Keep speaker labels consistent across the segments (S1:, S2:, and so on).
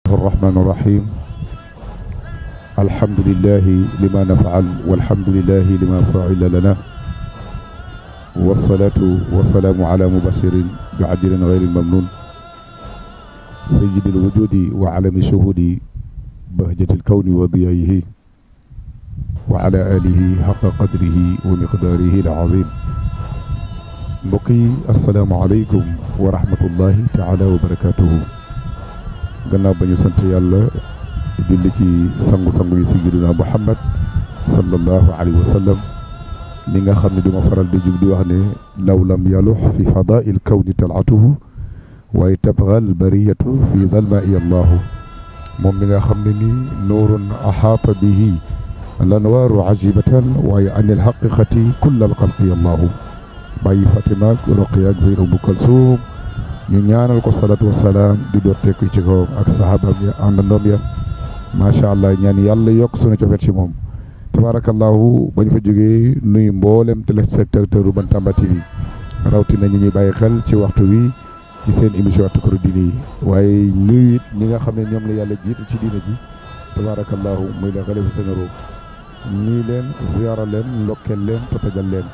S1: الرحمن الرحيم الحمد لله لما نفعل والحمد لله لما فعل لنا والصلاة والسلام على مبشر بعجل غير الممنون سيد الوجود وعلم شهود بهجة الكون وضيائه وعلى آله حق قدره ومقداره العظيم بقي السلام عليكم ورحمة الله تعالى وبركاته gannaaw ba ñu sant yàlla julli ci sangu-sangu yi sayyidina Muhammad sallallahu alayhi wa sallam li nga xam ne duma faral di jug di wax ne law lam yalux fi fadail kawni talatuhu waaye tabgal bariyatu fi dalmaai allahu moom mi nga xam ne ni nuurun axaata bihi lanwaaru ajibatan waaye an alxaqiqati kull alxalqi allahu bàyyi Fatima ak Roqiya ak Zeynabu Kalsum ñu ñaanal ko salatu wasalaam di dooteeku ci kawam ak sahabaam ya àndandoom ya macha allah ñaan yàlla yokk sunu cofet ci moom tabarakallahu ba ñu fa jógee nuyu mboolem téléspectateur u Bantamba TV rawatina ñi ñuy bàyyi xel ci waxtu wi ci seen émission Atukaru Diine yi waaye nuyu it ñi nga xam ne ñoom la yàlla jiitu ci diine ji tabarakallahu muy la xalifa généraux nuyu leen ziyaara leen ndokkeel leen tatagal leen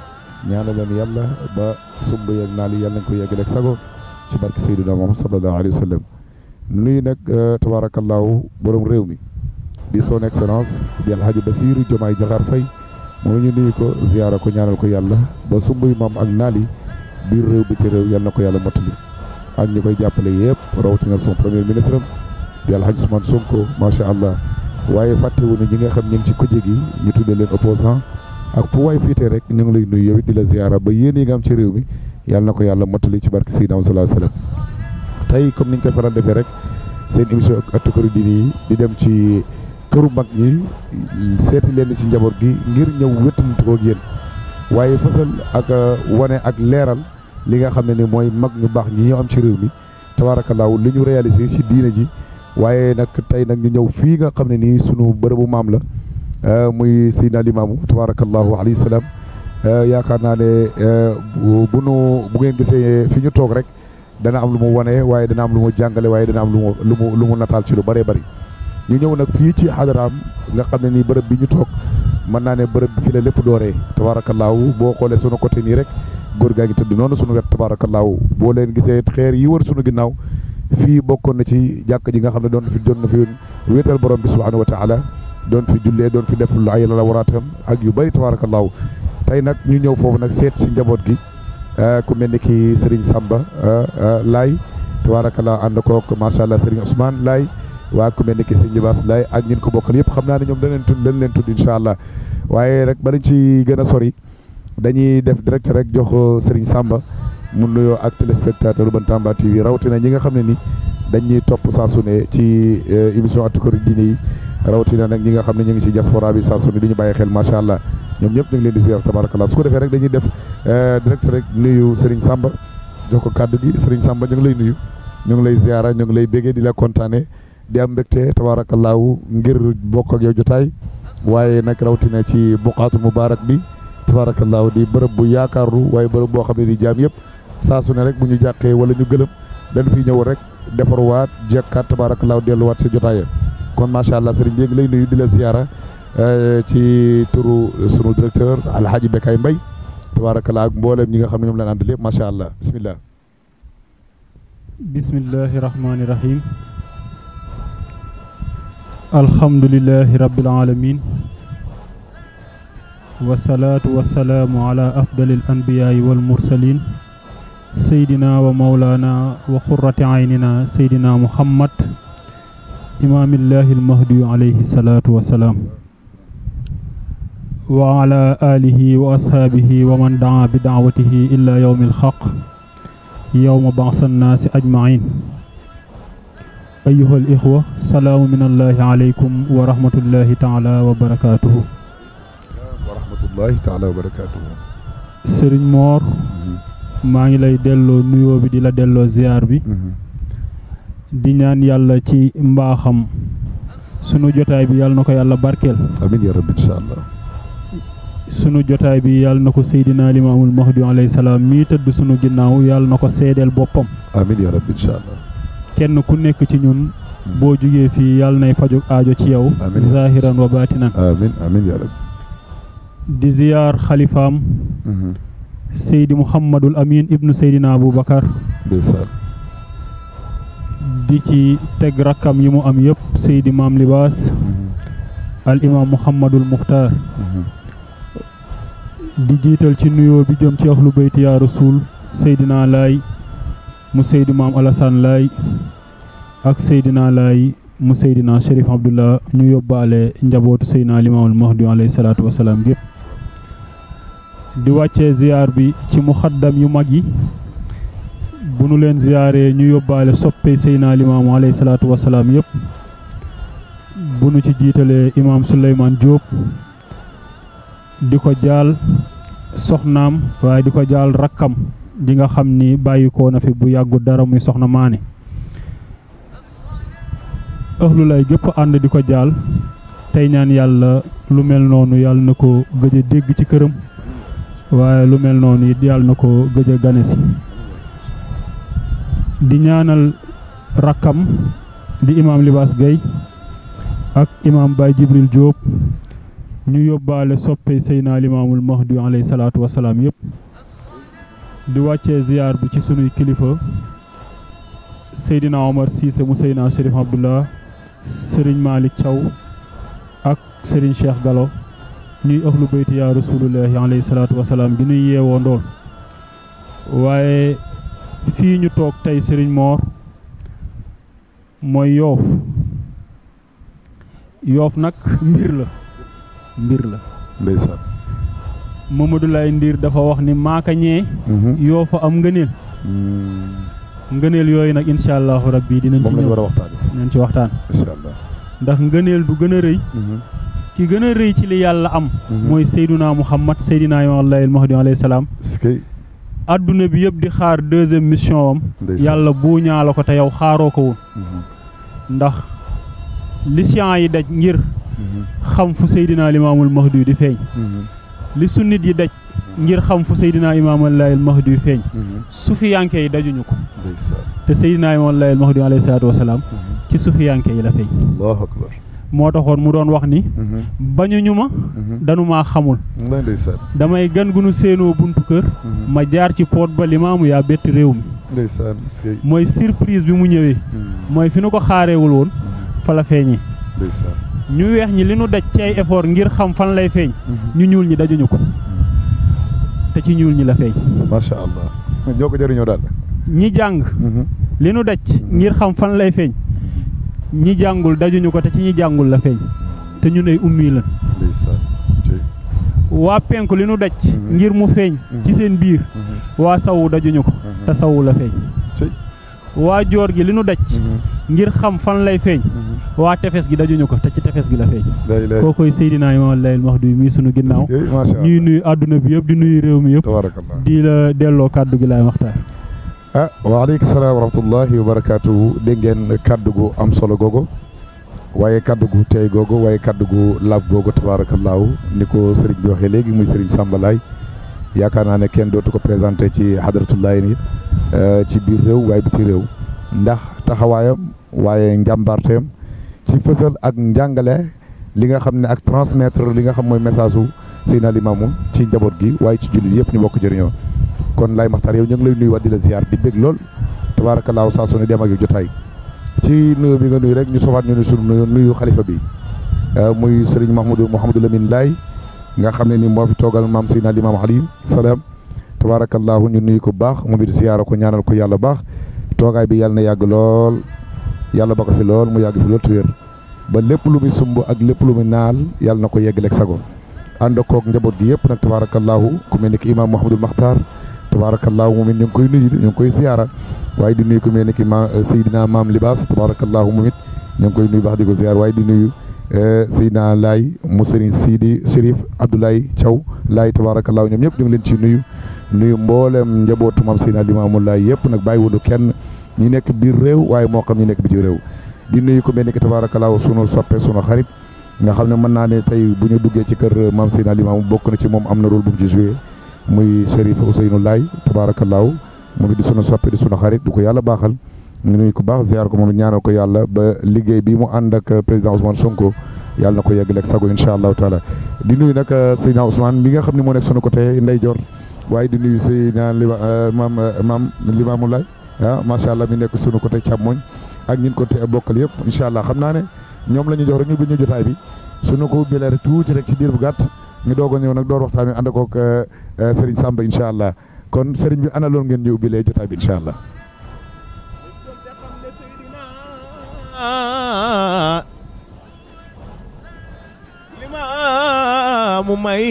S1: ñaanal leen yàlla ba sumb yeeg naa li yàlla nañ ko yeggale ak sago ci barke Seydina Muhammad sallallahu alayhi wa sallam nuyu nag tabarakallahu borom réew mi di son excellence di Alhaji Bassirou Diomaye Diakhar Faye moom ñu nuyu ko ziyaara ko ñaanal ko yàlla ba sumbuy maam ak naali biir réew bi ci réew yàlla na ko yàlla mottali ak ñi koy jàppale yëpp rawatina son premier ministre di Alhaji Ousmane Sonko macha allah waaye fàttewu ne ñi nga xam ñu ngi ci kujje gi ñu tuddee leen opposant ak fu waay fiite rek ñu ngi lay nuyu yow it di la ziyaara ba yéen yi nga am ci réew mi yàlla na ko yàlla mottali ci barke Seydina sallallahu alayhi wa sallam tey comme niñ koy faral defee rek seen émission Atukaru Diine yi di dem ci këru mag ñi seeti leen ci njaboot gi ngir ñëw wéttanti ko ak yéen waaye fësal ak wane ak leeral li nga xam ne ni mooy mag ñu baax ñi ñoo am ci réew mi tabaarakallaahu li ñu réalisé ci diine ji waaye nag tey nag ñu ñëw fii nga xam ne nii sunu bërëbu maam la muy Seydina Limaamu tabaarakallaahu alayhi salaam yaakaar naa ne bu ngeen gisee fi ñu toog rek dana am lu mu wane waaye dana am lu mu jàngale waaye dana am lu mu nataal ci lu bëree bëri ñu ñëw nag fii ci xadaraam nga xam ne nii bërëb bi ñu toog mën naa ne bërëb bi fi la lépp dooree tabaarakallaahu boo xoolee sunu côté nii rek góor gaa ngi tëdd noonu sunu wet tabaarakallaahu boo leen gisee xeer yi wër sunu ginnaaw fii bokkoon na ci jàkk ji nga xam ne doon na fi wéetal borom bi subhaanahu wa taala doon fi jullee doon fi def lu ay la waraatam ak yu bëri tabaarakallaahu tey nag ñu ñëw foofu nag seet si njaboot gi ku mel ni ki Serigne Samba Laye tabaarakallaa ànd kook macha allah Serigne Ousmane Laye waa ku mel ni ki Serigne Libaas Laye ak ñin ko bokkal yëpp xam naa ne ñoom dañ leen tudd incha allah waaye rek balañ ci gën a sori dañuy def direct rek jox Serigne Samba mu nuyoo ak téléspectateur Bantamba TV rawatina ñi nga xam ne ni dañuy topp saa su ne ci émission Atukaru Diine yi rawatina nag ñi nga xam ne ñu ngi ci diaspora bi saa su ne di ñu bàyyi xel macha allah ñoom ñëpp ñu ngi leen di ziar tabarakallah su ko defee rek dañuy def direct rek nuyu Serigne Samba jox ko kàddu gi Serigne Samba ñu ngi lay nuyu ñu ngi lay ziara ñu ngi lay béggee di la kontaane di am mbégte tabarakallahu ngir bokk ak yow jotaay waaye nag rawatina ci buqaatu mubarak bi tabarakallahu di bërëb bu yaakaaru waaye bërëb boo xam ne di jaam yëpp saa su ne rek bu ñu jàqee wala ñu gëlëm dañ fi ñëw rek defarwaat jekkaat tabarakallahu delluwaat sa jotaaya kon macha allah Serigne bi ngi lay nuyu di la ziara ci turu sunu directeur Alhaji Bekay Mbaye tabarakallah ak mboolem ñi nga xam ne ñoom lañ ànd lépp macha allah bismillah
S2: bismillahi rahmani rahim alhamdulillahi rabbil alamin wasalaatu wasalaamu ala afdalil anbiyaai wal mursalin seydina wa mawlana wa qurrati aynina seydina muhammad imaamillahi almahdi alayhi salaatu wasalaam wa ala alihi wa ashaabihi wa man daa bi daawatihi illa yawmi alxaq yawma ba'sa nnaasi ajmain ayuha al ixwa salaamu min allahi alaykum wa rahmatullahi taala wa barakatuhu
S1: wa rahmatullahi taala wa barakatuhu
S2: Sëriñ Moor maa ngi lay delloo nuyoo bi di la delloo ziar bi di ñaan yàlla ci mbaaxam sunu jotaay bi yàlla na ko yàlla barkeel
S1: amiin ya rabbi incha allah
S2: sunu jotaay bi yàlla na ko Seydina Limaamul Mahdi alayhi salaam mii tëdd sunu ginnaaw yàlla na ko seedeel boppam
S1: amiin ya rabbi incha allah
S2: kenn ku nekk ci ñun boo jugee fii yàlla nay fajug aajo ci yow zahiran wa baatinan
S1: amin amin ya rabbi
S2: di ziyaar xalifaam Seydi Mouhamadul Amin ibnu Seydina Aboubacar
S1: ndeysaan
S2: di ci teg rakkam yi mu am yëpp Seydi Maam Libaas al imam Mouhamadul Muxtaar di jiital ci nuyoo bi jëm ci ahlu bayti yaa rasul Seydina Laay mu Seydi Maam Alassane Laay ak Seydina Laay mu Seydina Chérif Abdullah ñu yóbbaale njabootu Seydina Limaamul Mahdi alayhi salaatu wasalaam gépp di wàccee ziyaar bi ci muxaddam yu mag yi bu nu leen ziyaaree ñu yóbbaale soppe Seydina Limaamu alayhi salaatu wasalaam yëpp bu nu ci jiitalee imaam Souleymane Diop di ko jaal soxnaam waaye di ko jaal rakkam di nga xam ni bàyyi ko na fi bu yàggu dara muy soxna maane ëxlu lay gépp ànd di ko jaal tey ñaan yàlla lu mel noonu yàlla na ko gëj a dégg ci këram waaye lu mel noonu it yàlla na ko gëj a gane si di ñaanal rakkam di imaam Libaas Gay ak imaam Baye Jibril Diop ñu yóbbaale soppe Seydina Limaamul Mahdi alayhi salaatu wasalaam yëpp di wàccee ziyaar bi ci sunuy kilifa Seydina Omar Cissé mu Seydina Chérif Abdullah Serigne Malick Thiaw ak Serigne Cheikh Gallo ñuy ahlu bayti yaa rasulullahi alayhi salaatu wasalaam bi ñuy yeewoo ndool waaye fii ñu toog tey Serigne Mor mooy yoof nag mbir la
S1: ndeysaan
S2: Mamadou Lay Ndiir dafa wax ni maaka ñee yoofa am ngëneel yooyu nag incha allahu rabbi dinañ ci ñëw dinañ ci waxtaan
S1: incha allah
S2: ndax ngëneel du gën a rëy ki gën a rëy ci li yàlla am mooy Seydina Muhammad Seydina Imaamul Mahdi alayhi salaam adduna bi yëpp di xaar deuxième mission am yàlla bu ñaala ko te yow xaaroo ko woon ndax li science yi daj ngir xam fu Seydina Limaamul Mahdi di feeñ li sunnit yi daj ngir xam fu Seydina Imaamul Mahdi di feeñ sufiyanke yi dajuñu ko te Seydina Imaamul Mahdi alayhi salaatu wasalaam ci sufiyanke yi la feeñ
S1: Allahu akbar
S2: moo taxoon mu doon wax ni bañuñu ma danu maa xamul damay gan gu nu seenoo buntu kër ma jaar ci poot ba limaamu yaa bett réew mi mooy surprise bi mu ñëwee mooy fi nu ko xaareewul woon fa la feeñee ñu weex ñi li nu daj ci ay effort ngir xam fan lay feeñ ñu ñuul ñi dajuñu ko te ci ñuul ñi la feeñ
S1: macha allah ñoo ko jëriñoo daal
S2: ñi jàng li nu daj ngir xam fan lay feeñ ñi jàngul dajuñu ko te ci ñi jàngul la feeñ te ñun ay ummi lan waa penku li nu daj ngir mu feeñ ci seen biir waa sawu dajuñu ko te sawu la feeñ waa joor gi li nu daj ngir xam fan lay feeñ waa tefes gi dajuñu ko te ci tefes gi la feeñ koo koy Seydina Imaamul Mahdi mii sunu ginnaaw ñuy nuyu àdduna bi yëpp di nuyu réew mi yëpp di la delloo kàddu gi laay waxtaan
S1: waaleykum salaam wa rahmatullahi wa barakaatuhu dégg ngeen kàddu gu am solo googu waaye kàddu gu tey googu waaye kàddu gu laab googu tabaarakallaahu ni ko sëriñ bi waxee léegi muy sëriñ Samba Laay yaakaar naa ne kenn dootu ko présenté ci hadratullahi ni ci biir réew waaye biti réew ndax taxawaayam waaye njàmbaarteem ci fësal ak njàngale li nga xam ne ak transmettre li nga xam mooy message su Seydina Limaamu ci njaboot gi waaye ci jullit yëpp ñu bokk jëriñoo kon Laay Maxtaar yow ñu ngi lay nuyu waat di la ziar di bég lool tabaarakallaahu saa su ne dem ak yu jotaay ci nuyu bi nga nuyu rek ñu sofaat ñu ne sunu nuyu xalifa bi muy sëriñ Mouhamadou Lamine Laay nga xam ne ni moo fi toogal maam Seydina Limaamu alayhi salaam tabaarakallaahu ñu nuyu ko baax moom it ziyaara ko ñaanal ko yàlla baax toogaay bi yàlla na yàgg lool yàlla ba ko fi lool mu yàgg fi lool te wér ba lépp lu muy sumb ak lépp lu muy naal yàlla na ko yeggaleeg sago ànd koog njaboot gi yëpp nag tabaarakallaahu ku mel ni ki imaam Mouhamadul Maxtaar tabaarakallaahu moom it ñu ngi koy nuyu ñu ngi koy ziyaara waaye di nuyu ku mel ni ki Seydina Maam Libaas tabaarakallaahu moom it ñu ngi koy nuyu baax di ko ziyaar waaye di nuyu Seydina Laay mu sëriñ Sidi Chérif Abdoulaye Thiaw Laay tabaarakallaahu ñoom ñëpp ñu ngi leen ci nuyu mboolem njabootu maam Seydina Limaamu Laay yëpp nag bàyyi wuñu kenn ñi nekk biir réew waaye moo xam ñi nekk biti réew di nuyu ku mel ni ki tabaarakallaahu sunu soppe sunu xarit nga xam ne mën naa ne tey bu ñu duggee ci kër maam Seydina Limaamu bokk na ci moom am na rôle bu mu ci joué muy Chérif Ousseynou Laay tabaarakallaahu moom it di sunu soppe di sunu xarit du ko yàlla baaxal ñu nuyu ko baax ziar ko moom it ñaanal ko yàlla ba liggéey bi mu ànd ak président Ousmane Sonko yàlla na ko yeggale ak sago incha allahu taala di nuyu nag Seydina Ousmane bi nga xam ne moo nekk sunu côté ndeyjoor waaye di nuyu Seydina maam Limamou Laye macha allah mi nekk sunu côté càmmoñ ak ñin côté bokkal yëpp incha allah xam naa ne ñoom la ñu jox rek ñu bi ñu jotaay bi sunu ko ubbilee rek tuuti rek ci diir bu gàtt ñu doog a ñëw nag door waxtaan wi ànd koog Serigne Samba incha allah kon Serigne bi ana loolu ngeen ñu ubbilee jotaay bi incha allah.
S3: Limaamu may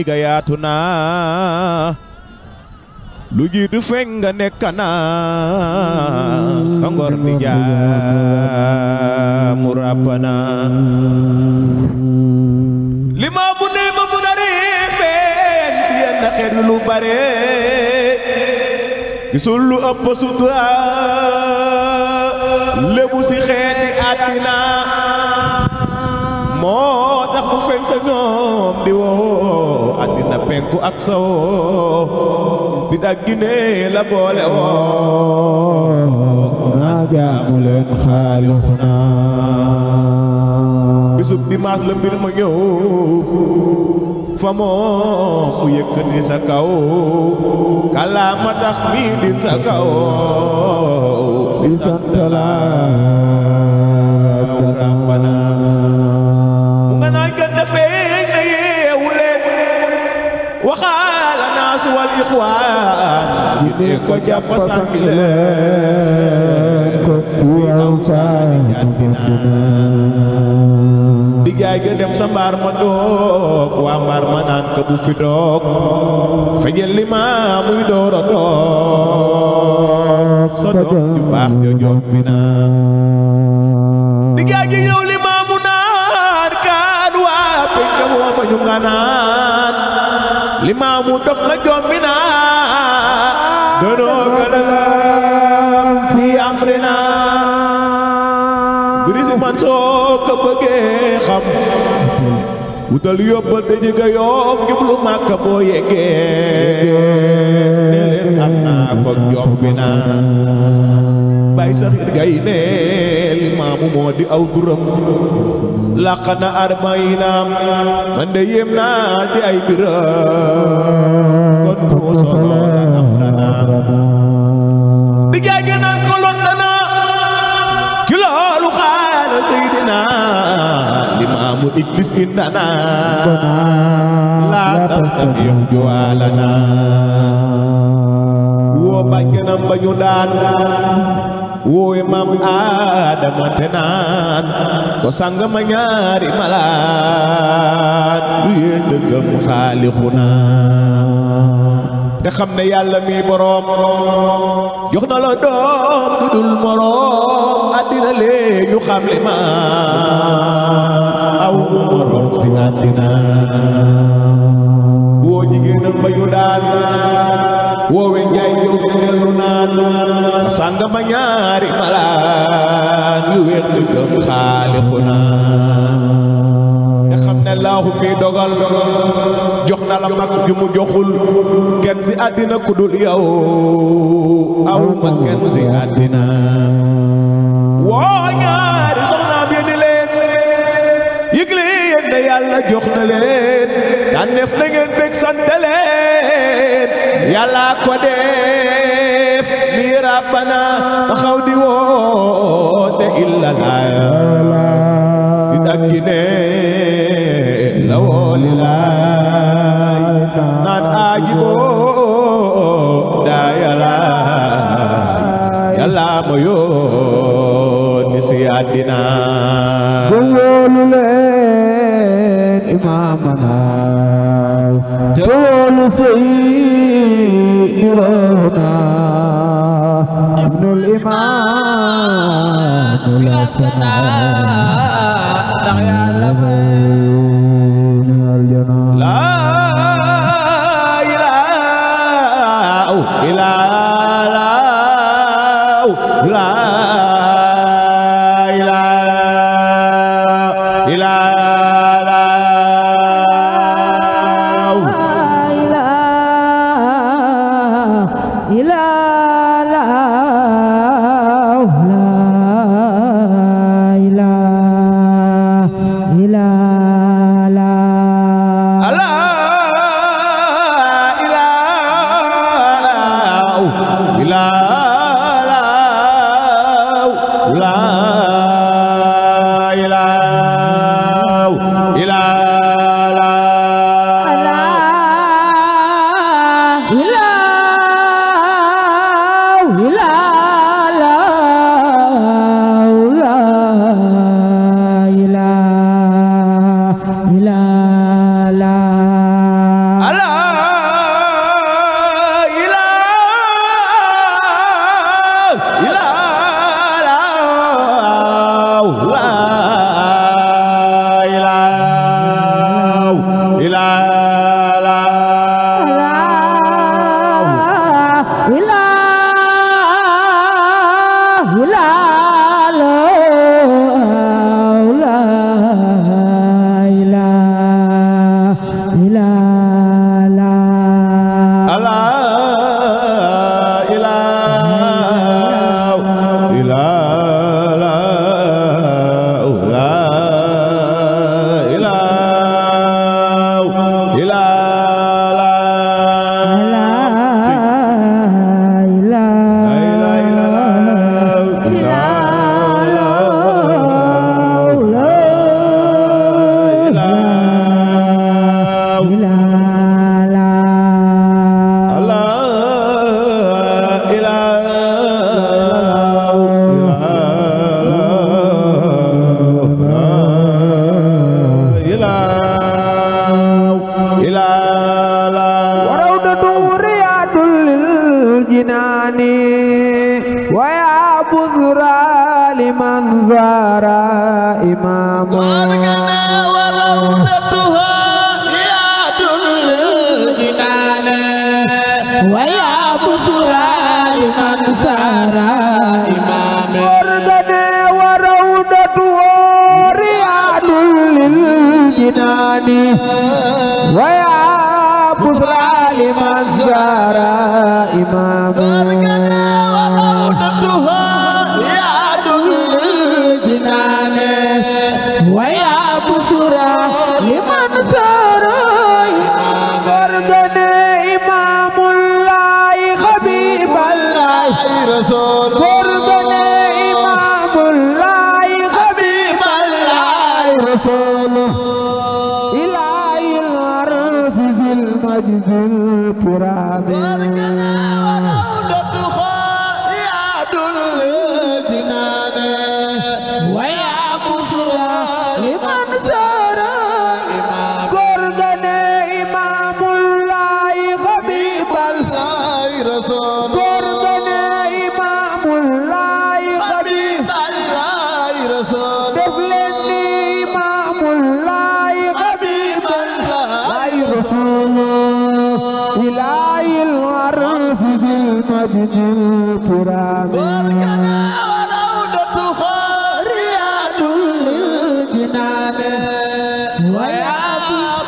S3: ga yaatu naa lu jiitu feeñ nga nekk naa sa ngor di jaamu rabbana Limaamu ne ma bu dari feeñ si yenn xeet wi lu bare gisul lu ëpp sutura lébu si xeeti àddina moo tax mu feeñ sa ñoom di woo àddina penku ak sow di daggine la boole woo naa jaamu leen xaalixuna bisub dimanche la mbir ma ñëw fa moom mu yëkkati sa kaw kalaama tax mi din sa kaw di sant la rabbana mu nga naa gën defee na yeewu leen waxaala naasu wal ixwaan ñu ne ko jàpp sàngi leen ko waaw di jaay ga dem sa mbaar ma toog waa mbaar ma naan ko bu fi toog fejel li ma muy door a toog so doom ju baax jojoom bi naan di jaay gi ñëw li ma mu naan kaan waa penk woo ma ñu nga naan li ma mu dof la joom bi naan danoo gëlëm fi amrina birisi man soo ko bëggee xam wutal yóbbal te jëga Yoof jublu Màkka boo yeggee ne leen am naa ko jombi naa bay saxir gay ne Limaamu moo di aw duram làq na arbainaam man de yéem naa ci ay biram kon ku solo la am rana di jaay naan ko lot dana ki loolu xaala Seydina Limaamu Iblis indana laa tastabiix juwaalana woo bàjjanam ba ñu daan woowe maam Aadama te naan ko sang ma ñaari malaat du yee dëggam xaalixuna te xam ne yàlla mi boroom jox na la doom du dul moroom àddina lee ñu xam li ma aw moroom si àddina woo jigéenam ba ñu daan woowe njaay jóg dellu naan sang ma ñaari malaan yu weex ñu gëm xaalixuna te xam ne laahu mi dogal jox na la mag ju mu joxul kenn si àddina ku dul yow aw ma kenn si àddina woo ñaari soxnaam yi ni leen yëg leen ne yàlla jox na leen tànneef na ngeen bég sant leen yàlla ko def mi rabbana taxaw di woote illa laa di daggine la wooli laay naan aaji boo daa yàlla ma yónni si àddina woolu leen imaamana te woolu sayyidina ibnul imaam la sana ndax yàlla la
S4: إمام
S3: وارقنا وروضتها رياض للجنان
S4: ويا بشرى لمن سار إمام وارقنا وروضته رياض للجنان ويا بشرى لمن سار إمام
S3: وارقنا وروضتها رياض للجنان
S4: ويا بشرى لمن سار إمام إمام الله حبيب الله
S3: رسول
S4: قربنا إمام الله حبيب الله رسول إلهي العرش ذي المجد الكرام
S3: وارقنا وروضتها رياض للجنان
S4: ويا بشرى لمن سار إمام قربنا إمام الله حبيب الله
S3: رسول
S4: قربنا إمام الله حبيب
S3: الله رسول
S4: دفلني إمام الله حبيب الله رسول إلهي العرش ذي المجد الكرام
S3: وارقنا وروضتها رياض للجنان ويا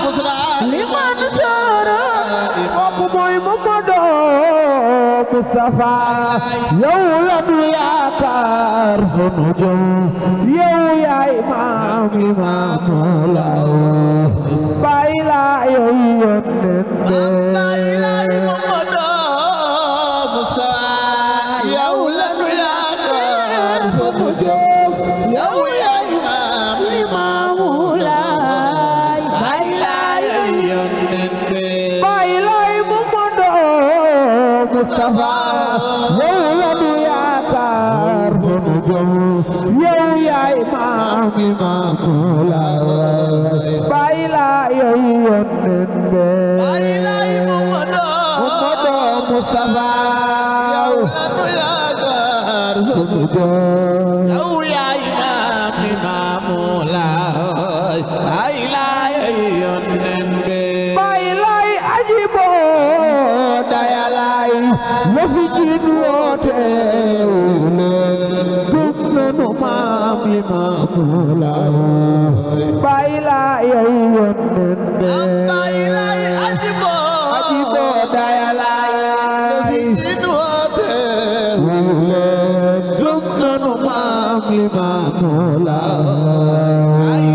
S3: بشرى
S4: لمن سار موي محمد مصطفى يولد يا كار فنجم يو يا إمام مولاو بايلا يونن
S3: بايلاي محمد موسى يولد يا كار فنجم يو يا إمام
S4: مولاي
S3: بايلاي يونن
S4: بايلا محمد مصطفى يولد يا كار فنجم يو يا إمام مولاو بايلا يونن
S3: بايلاي محمد
S4: مصطفى
S3: يولد يا كار فنجم يو يا إمام مولاي بايلاي يونن
S4: بايلاي أجيبو دايلاي لفجين ووتيون دمنا نمام مولاي بايلاي يونن
S3: بايلاي أجيبو
S4: دايلاي دمنا نمام مولاي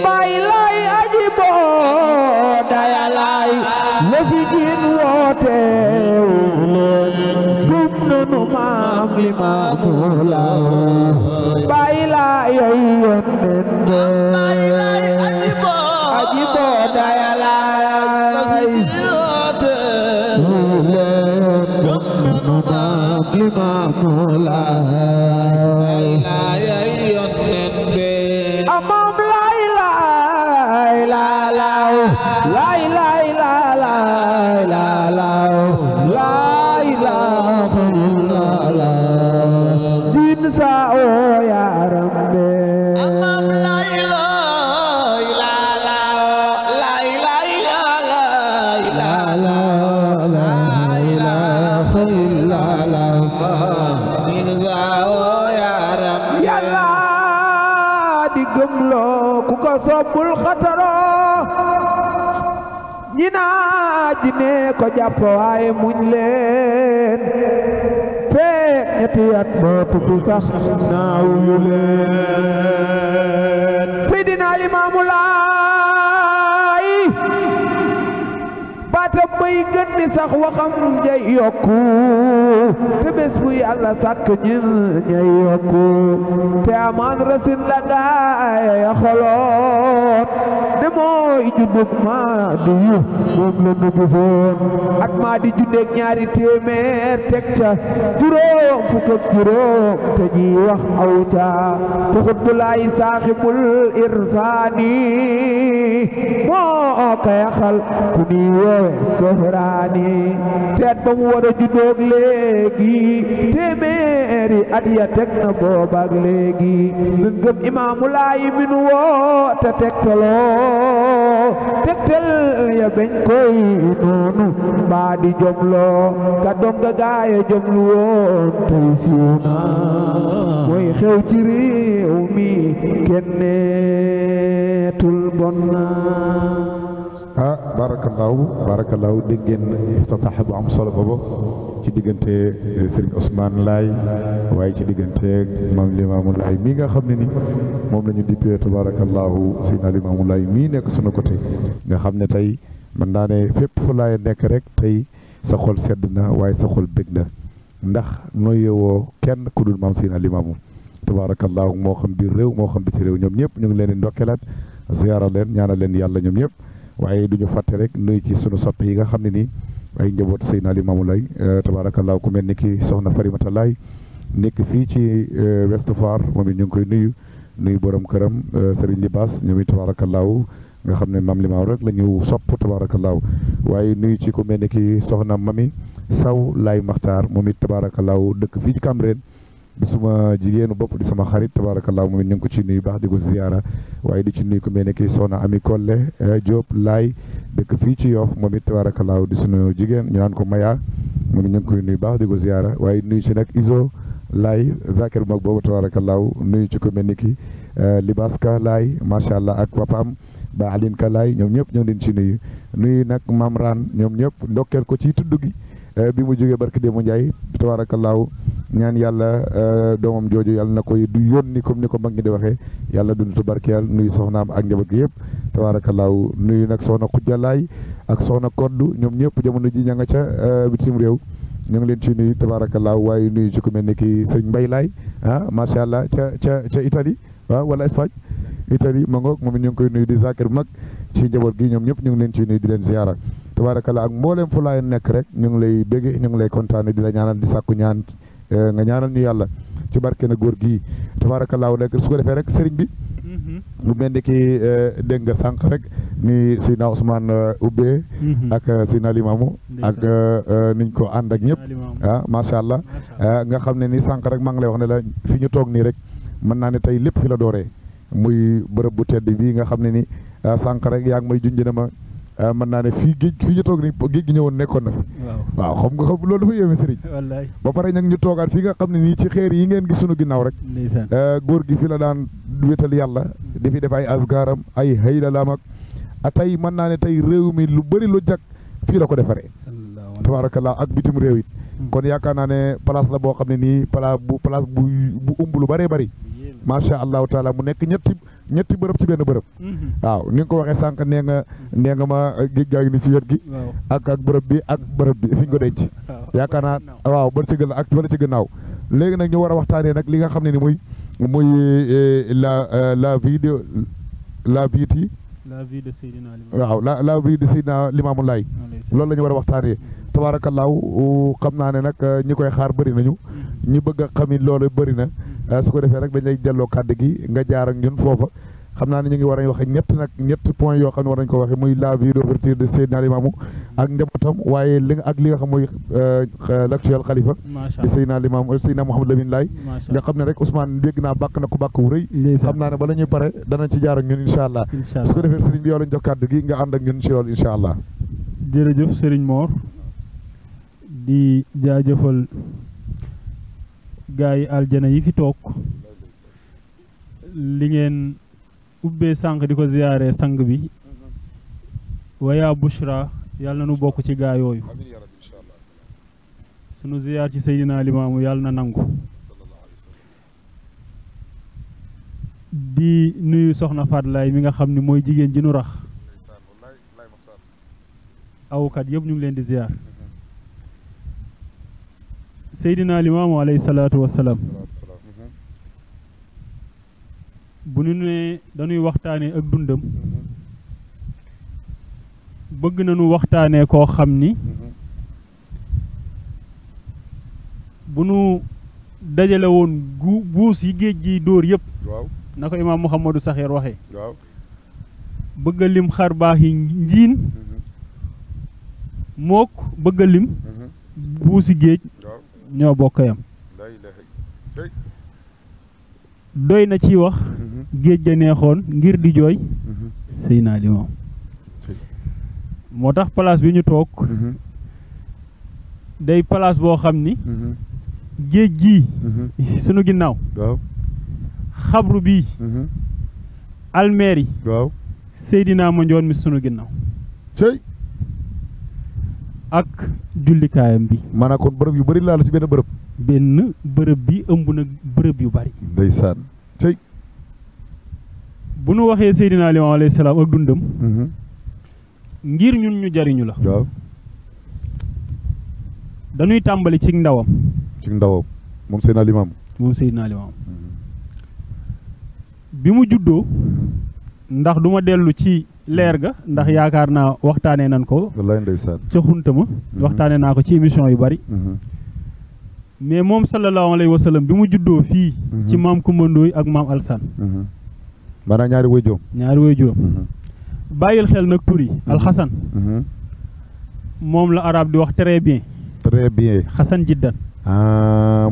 S4: بايلاي أجيبو دايلاي لفجين ووتيون دمنا نمام مولاي بايلاي يونن أجيبو دايلاي أمام لا إله إلا الله دين ساو يا ربي yàlla di gëmloo ku ko soppul xataro ñi naa ji ne ko jàpp waaye muñ leen feek ñetti at moo tukki sax naaw yu leen Seydina Limaamu Laay baatam bay gën di sax waxam jay yokku te bés bu yàlla sàkk ñin ñay yokku te amaan rasin la gaay ya xoloot dem mooy juddug Maadi yu moom la nu gisoon at Maadi junneeg ñaari téeméer teg ca juróom fukk ak juróom te ji wax aw ca te xutbulaay saaxibul irfaani moo ko yaxal ku ni woowe sohraani teet ba mu war a juddoog léegi téeméeri at ya teg na boobaak léegi nun gëm imaamu laay min woo te tegtaloo tegtal ya bañ koy noonu mbaa di jomloo ka doom ga gaaya jomlu woon tey siiw na mooy xew ci réew mi kenneetul bon na
S1: barakallahu dégg ngeen iftitaax bu am solo boobu ci diggante Serigne Ousmane Laye waaye ci diggante Maam Limaamu Laye mii nga xam ne ni moom la ñu dippee tabarakallahu Seydina Limaamu Laye mii nekk sunu côté nga xam ne tey mën naa ne fépp fu laay nekk rek tey sa xol sedd na waaye sa xol bég na ndax noo yeewoo kenn ku dul maam Seydina Limaamu tabarakallahu moo xam biir réew moo xam biti réew ñoom ñëpp ñu ngi leen di ndokkelaat ziyaara leen ñaanal leen yàlla ñoom ñëpp waaye du ñu fàtte rek nuyu ci sunu soppe yi nga xam ne nii ay njabootu Seydina Limaamu Laye tabaarakallaa ku mel ni ki soxna Farimata Laye nekk fii ci Ouest Foire moom it ñu ngi koy nuyu borom këram Serigne Libaas ñoom it tabaarakallaa nga xam ne maam Limaamu rek la ñu sopp tabaarakallaa waaye nuyu ci ku mel ni ki soxna Mami Saw Laye Maxtaar moom it tabaarakallaa dëkk fii ci Cambérène di suma jigéenu bopp di sama xarit tabaarakallaa moom it ñu ngi ko ci nuyu baax di ko ziyaara waaye di ci nuyu ku mel ne kii soxna Ami Kolle Diop Laay dëkk fii ci Yoff moom it tabaarakallaa di sunu jigéen ñu naan ko Maya moom it ñu ngi koy nuyu baax di ko ziyaara waaye nuyu ci nag Iso Laay zakir bu mag boobu tabaarakallaa nuyu ci ku mel ni kii Libaska Laay macha allah ak papaam ba Aline Ka Laay ñoom ñëpp ñoo leen ci nuyu nag Mam Ran ñoom ñëpp ndokkeel ko ci tudd gi bi mu jógee barki Démba Ndiaye tabaarakallaa ñaan yàlla doomam jooju yàlla na koy du yónni comme ni ko mag ñi di waxee yàlla dundu barkeel nuyu soxnaam ak njaboot gi yëpp tabaarakallaahu nuyu nag soxna Xujjalaay ak soxna Koddu ñoom ñëpp jamono ji ña nga ca bitim réew ñu ngi leen ci nuyu tabaarakallaahu waaye nuyu ci ku mel ni ki sëñ Mbay Laay macha allah ca Italie wala Espagne Italie ma ngoog moom it ñu ngi koy nuyu di zakir mag ci njaboot gi ñoom ñëpp ñu ngi leen ci nuyu di leen ziyaara tabaarakallaa ak mbooleem fu laay nekk rek ñu ngi lay bégge ñu ngi lay kontaane di la ñaanal di sàkku ñaan nga ñaanal ñu yàlla ci barke na góor gii tabaarakallaahu lekk su ko defee rek sëriñ bi mu mel ni ki dégg nga sànq rek ni Seydina Ousmane ubbee ak Seydina Limaamu ak niñ ko ànd ak ñëpp macha allah nga xam ne ni sànq rek maa ngi lay wax ne la fi ñu toog nii rek mën naa ne tey lépp fi la dooree muy bërëb bu tedd bii nga xam ne ni sànq rek yaa ngi may junj na ma mën naa ne fii ñu toog ni géej gi ñëwoon nekkoon na fi waaw xam nga xam loolu dafa yéeme sëriñ ba pare nag ñu toogaat fii nga xam ne nii ci xeer yi ngeen gis sunu ginnaaw rek góor gi fi la daan wétal yàlla di fi def ay asgaaram ay haylalaam ak tey mën naa ne tey réew mi lu bëri lu jag fii la ko defaree tabaarakallaa ak bitim réew it kon yaakaar naa ne place la boo xam ne nii place bu umb lu bëree bëri macha allahu taala mu nekk ñetti bërëb ci benn bërëb waaw ni nga ko waxee sànq nee nga ma géej gaa ngi ni ci wet gi ak bërëb bi ak bërëb bi fi ñu ko denc yaakaar naa waaw bala ci gën ak bala ci gannaaw léegi nag ñu war a waxtaanee nag li nga xam ne ni muy la vie de Seydina waaw la vie de Seydina Limaamu Laay loolu la ñu war a waxtaanee tabaarakallaahu xam naa ne nag ñi koy xaar bëri nañu ñi bëgg a xamit loolu bëri na su ko defee rek dañ lay delloo kàddu gi nga jaar ak ñun foofa xam naa ne ñu ngi war a wax ñett point yoo xam ne war nañu ko waxee muy la vie d'ouverture de Seydina Limaamu ak njabootam waaye li nga xam mooy l'actuel xalifa di Seydina Limaamu Seydina Mouhamadou Lamine Laye nga xam ne rek Ousmane dégg naa bàkk na ko bàkk wu rëy xam naa ne bala ñuy pare danañ ci jaar ak ñun incha allah su ko defee sëriñ bi yow lañ jox kàddu gi nga ànd ak ñun ci loolu incha allah
S2: jërëjëf sëriñ Mor di jaajëfal gaa yi aljana yi fi toog li ngeen ubbee sànq di ko ziyaare sang bi waya bushra yàlla na nu bokk ci gaa yooyu sunu ziyaar ci Seydina Limaamu yàlla na nangu di nuyu soxna Fadlaay mi nga xam ni mooy jigéen ji nu rax awkat yëpp ñu ngi leen di ziyaar Seydina Limaamu alayhi salaatu wassalaam bu ñu ne dañuy waxtaanee ak dundam bëgg nañu waxtaanee koo xam ni bu nu dajale woon buus yi géej gi dóor yëpp
S1: waaw
S2: na ko imaam Mouhamadou Saxeer waxee
S1: waaw
S2: bëgg a lim xar baax yi njiin mook bëgg a lim buusi géej
S1: waaw
S2: ñoo bokk yam
S1: la ilaha
S2: doy na ci wax géej ga neexoon ngir di jooy sëy naa li moom moo tax place bi ñu toog day place boo xam ni géej gii sunu ginnaaw
S1: waaw
S2: xabru bii almeer yi
S1: waaw
S2: Seydina Mandione mi sunu ginnaaw
S1: cey
S2: ak jullikaayam bi
S1: maanaam kon bërëb yu bëri laa la ci benn bërëb
S2: benn bërëb bi ëmb na bërëb yu bari
S1: ndeysaan cey
S2: bu nu waxee Seydina Limaamu alayhi salaam ak dundam ngir ñun ñu jariñu la
S1: waaw
S2: dañuy tàmbali ci ndawam
S1: ci ndawam moom Seydina Limaamu
S2: moom Seydina Limaamu bi mu juddoo ndax du ma dellu ci leer ga ndax yaakaar naa waxtaanee nan ko
S1: wallaay ndeysaan
S2: ca xunta ma waxtaanee naa ko ci émission yu bari mais moom sallallahu alayhi wa sallam bi mu juddoo fii ci maam Kumba Ndooy ak maam Alsaan
S1: maanaam ñaari way joom
S2: ñaari way juróom bàyyil xel nag tur yi alxasan moom la arab di wax très bien
S1: très bien
S2: xasan jiddan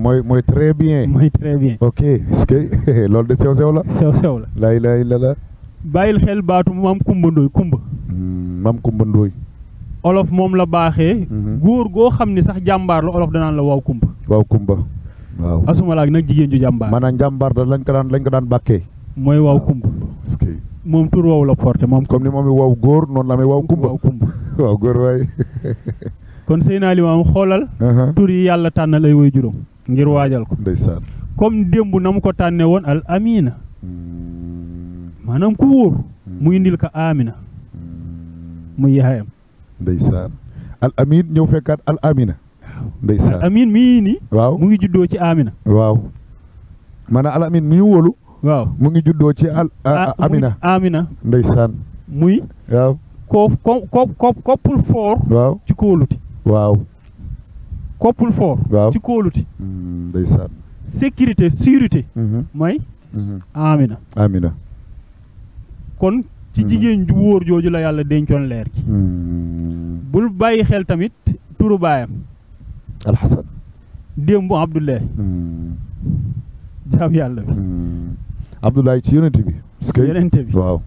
S1: mooy très bien
S2: mooy très bien
S1: ok est-ce que loolu de sew sew la
S2: sew la
S1: laa ilaaha illallaah
S2: bàyyil xel baatu maam Kumba Ndooy kumba
S1: maam Kumba Ndooy
S2: olof moom la baaxee góor goo xam ni sax jàmbaar la olof danaan la waaw kumba
S1: waaw kumba waaw
S2: asuma laak nag jigéen ju jàmbaar
S1: maanaam jàmbaar da lañ ko daan bàkkee
S2: mooy waaw kumba
S1: est-ce que
S2: moom tur woowu la porté moom
S1: comme ni moom i waaw góor noonu la amee waaw kumba waaw góor waay
S2: kon Seydina Limaamu xoolal tur yi yàlla tànnal ay way juróom ngir waajal ko
S1: ndeysaan
S2: comme démb na mu ko tànne woon al amina maanaam ku wóor mu indil ko amina muy yaayam
S1: ndeysaan al amin ñëw fekkaat al amina ndeysaan
S2: al amin mii nii
S1: waaw
S2: mu ngi juddoo ci amina
S1: waaw maanaam al amin mi wóolu
S2: waaw
S1: mu ngi juddoo ci al amina ndeysaan
S2: muy
S1: waaw
S2: koppul foor
S1: waaw
S2: ci kóoluti
S1: waaw
S2: koppul foor
S1: waaw
S2: ci kóoluti
S1: ndeysaan
S2: sécurité sûreté mooy amina kon ci jigéen ju wóor jooju la yàlla dencoon leer gi bul bàyyi xel tamit turu baayam
S1: alxasan
S2: démb abdullahi jaam yàlla bi
S1: abdullahi ci yonente bi
S2: yonente bi
S1: waaw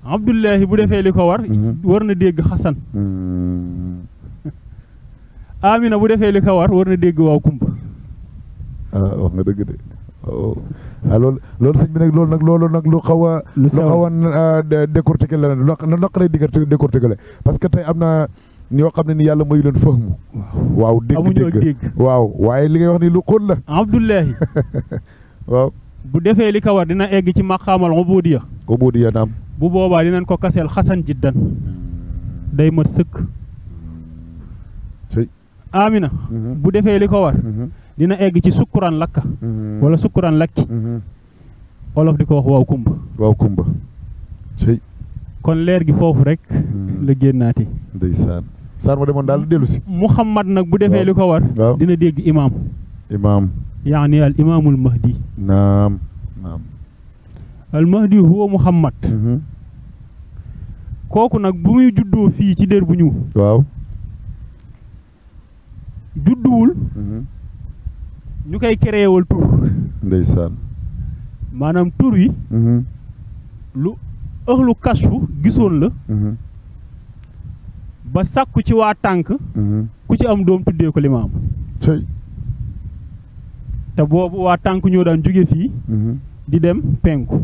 S2: abdullahi bu defee li ko war na dégg xasan amina bu defee li ko war na dégg waaw kumba
S1: wax nga dëgg de loolu sëñ bi nag loolu nag lu xaw a décortiquer la lu naqaree décortiquer la parce que tey am na ñoo xam ne ni yàlla mayu leen fahmu waaw dégg waaw waaye li ngay wax ni lu xóot la
S2: abdullahi
S1: waaw
S2: bu defee li ko war dina egg ci maqaamal ubudiya
S1: naam
S2: bu boobaa dinañ ko kaseel xasan jiddan day mat sëkk amina bu defee li ko war dina egg ci sukkuraan lakka wala sukkuraan lakki olof di ko wax waaw kumba kon leer gi foofu rek la génnaati
S1: ndeysaan saar ma demoon daal dellu si
S2: muhammad nag bu defee li ko war dina dégg imaam yaani al imaamul mahdi
S1: naam
S2: al mahdi huwa muhammad kooku nag bu muy juddoo fii ci dér bu ñuul
S1: waaw
S2: judduwul ñu koy créewal tur
S1: ndeysaan
S2: maanaam tur yi lu ëxlu kasfu gisoon la ba sàkku ci waa tànk ku ci am doom tuddee ko limaam te boobu waa tànk ñoo daan jóge fii di dem penku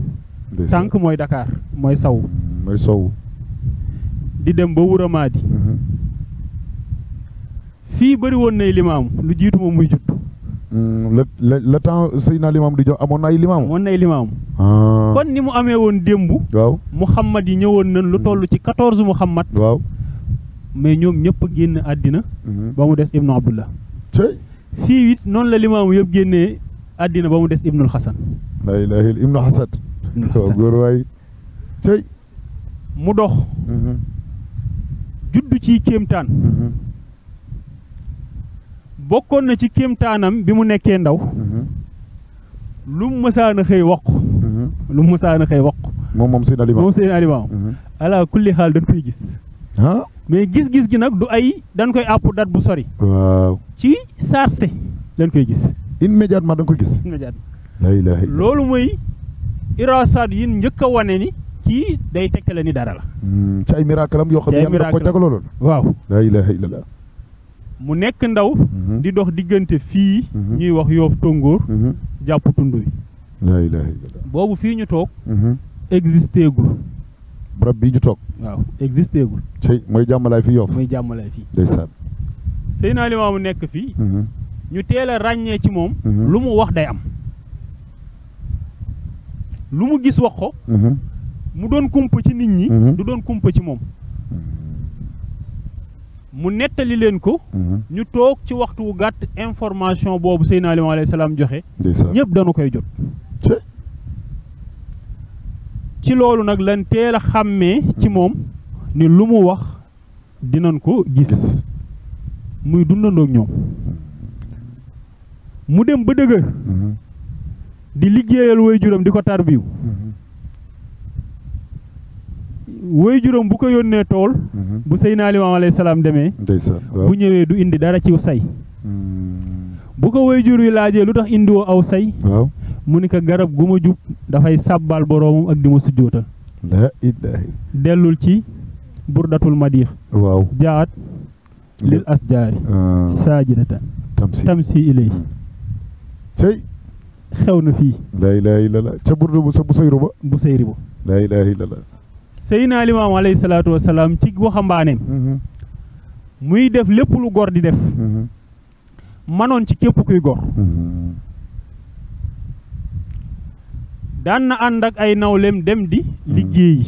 S2: tànk mooy Dakar mooy sow di dem ba Wuramaadi fii bëri woon nay limaamu lu jiitu moom muy judd
S1: le temps Seydina Limaamu di jox amoon na ay limaamu
S2: kon ni mu amee woon démb
S1: waaw
S2: muhammad yi ñëwoon nañ lu toll ci 14 muhammad
S1: waaw
S2: mais ñoom ñëpp génn àddina ba mu des ibnu abdullah fii it noonu la limaamu yëpp génnee àddina ba mu des ibnul xasan
S1: la ilaha illa ibnu xasan góor waay
S2: mu dox juddu ci kéemtaan bokkoon na ci kéemtaanam bi mu nekkee ndaw lu mu mësaan a xëy wax ko lu mu mësaan a xëy wax ko
S1: moom Seydina Limaamu
S2: moom Seydina Limaamu ala kulli xaal dañ koy gis mais gis-gis gi nag du ay dañ koy àpp dat bu sori
S1: waaw
S2: ci sarse lañ koy gis
S1: immédiatement da nga koy gis
S2: immédiatement
S1: la ilaha illa
S2: loolu mooy iraasaat yi njëkk a wane ni kii day tegtale ni dara la
S1: ci ay miracle am yoo xam ne yàlla da ko jagaloon
S2: waaw
S1: la ilaha illallah
S2: mu nekk ndaw di dox diggante fii ñuy wax Yoof Tongoor jàpp tund wi
S1: la ilaha illallah
S2: boobu fii ñu toog existé gul
S1: barab bii ñu toog
S2: waaw existé gul
S1: cey mooy jàmmalaay fi Yoof
S2: mooy jàmmalaay fii
S1: ndeysaan
S2: Seydina Limaamu nekk fii ñu teel a ràññee ci moom lu mu wax day am lu mu gis wax ko mu doon kumpa ci nit ñi du doon kumpa ci moom mu nettali leen ko ñu toog ci waxtu wu gàtt information boobu Seydina Limaamu alayhi salaam joxe ñëpp dañu koy jot ci loolu nag lan teel a xàmmee ci moom ni lu mu wax dinañ ko gis muy dundandoog ñoom mu dem ba dëgër di liggéeyal waajuram di ko tarbiw waajuram bu ko yónnee tool bu Seydina Limaamu alayhi salaam demee bu ñëwee du indi dara ci say bu ko waajur wi laajee lu tax indiwoo aw say mu ni ko garab gu ma jub dafay sàbbal boroomam ak di ma sujjootal
S1: la ilaha
S2: dellul ci burdatul madiix
S1: waaw
S2: jaat lil asjaari saajidatan tamsi ilay
S1: cey
S2: xew na fii
S1: la ilaha illallah ca burdu bu sayru ba
S2: bu sayri ba
S1: la ilaha illallah
S2: Seydina Limaamu alayhi salaatu wasalaam ci waxambaaneem muy def lépp lu gor di def manoon ci képp kuy gor daan na ànd ak ay nawleem dem di liggéeyi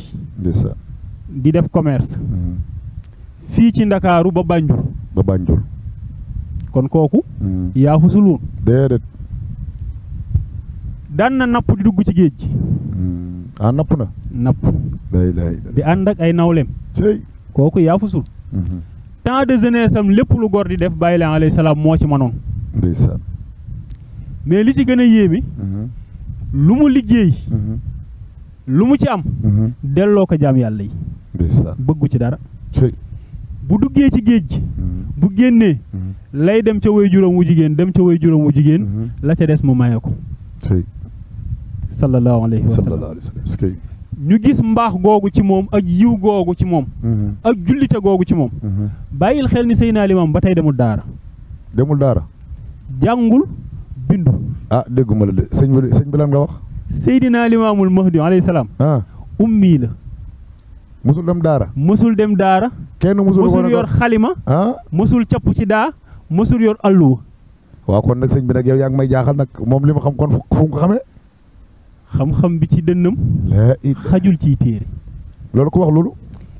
S2: di def commerce fii ci Ndakaaru ba Banjul kon kooku yaa fusul woon
S1: déedéet
S2: daan na napp di dugg ci géej gi
S1: napp na
S2: napp di ànd ak ay nawleem kooku yaa fusul temps de jeunesse am lépp lu gor di def bàyyi leen alayhi salaam moo ci manoon mais li ci gën a yéeme lu mu liggéey lu mu ci am delloo ko jaam yàlla yi bëggu ci dara bu duggee ci géej gi bu génnee lay dem ca waajuram wu jigéen la ca des mu maye ko sallallahu alayhi wa sallam ñu gis mbaax googu ci moom ak yiw googu ci moom ak jullite googu ci moom bàyyil xel ni Seydina Limaamu ba tey demul daara jàngul bindu
S1: dégguma la de sëñ bi lan nga wax
S2: Seydina Limaamul Mahdi alayhi salaam ummi la mësul dem daara
S1: kenn
S2: mësul yor xalima mësul capp ci daa mësul yor alluwa
S1: waaw kon nag sëñ bi nag yow yaa ngi may jaaxal nag moom li ma xam kon fu mu ko xamee
S2: xam-xam bi ci dënnam xajul ciy téere
S1: loolu ko wax loolu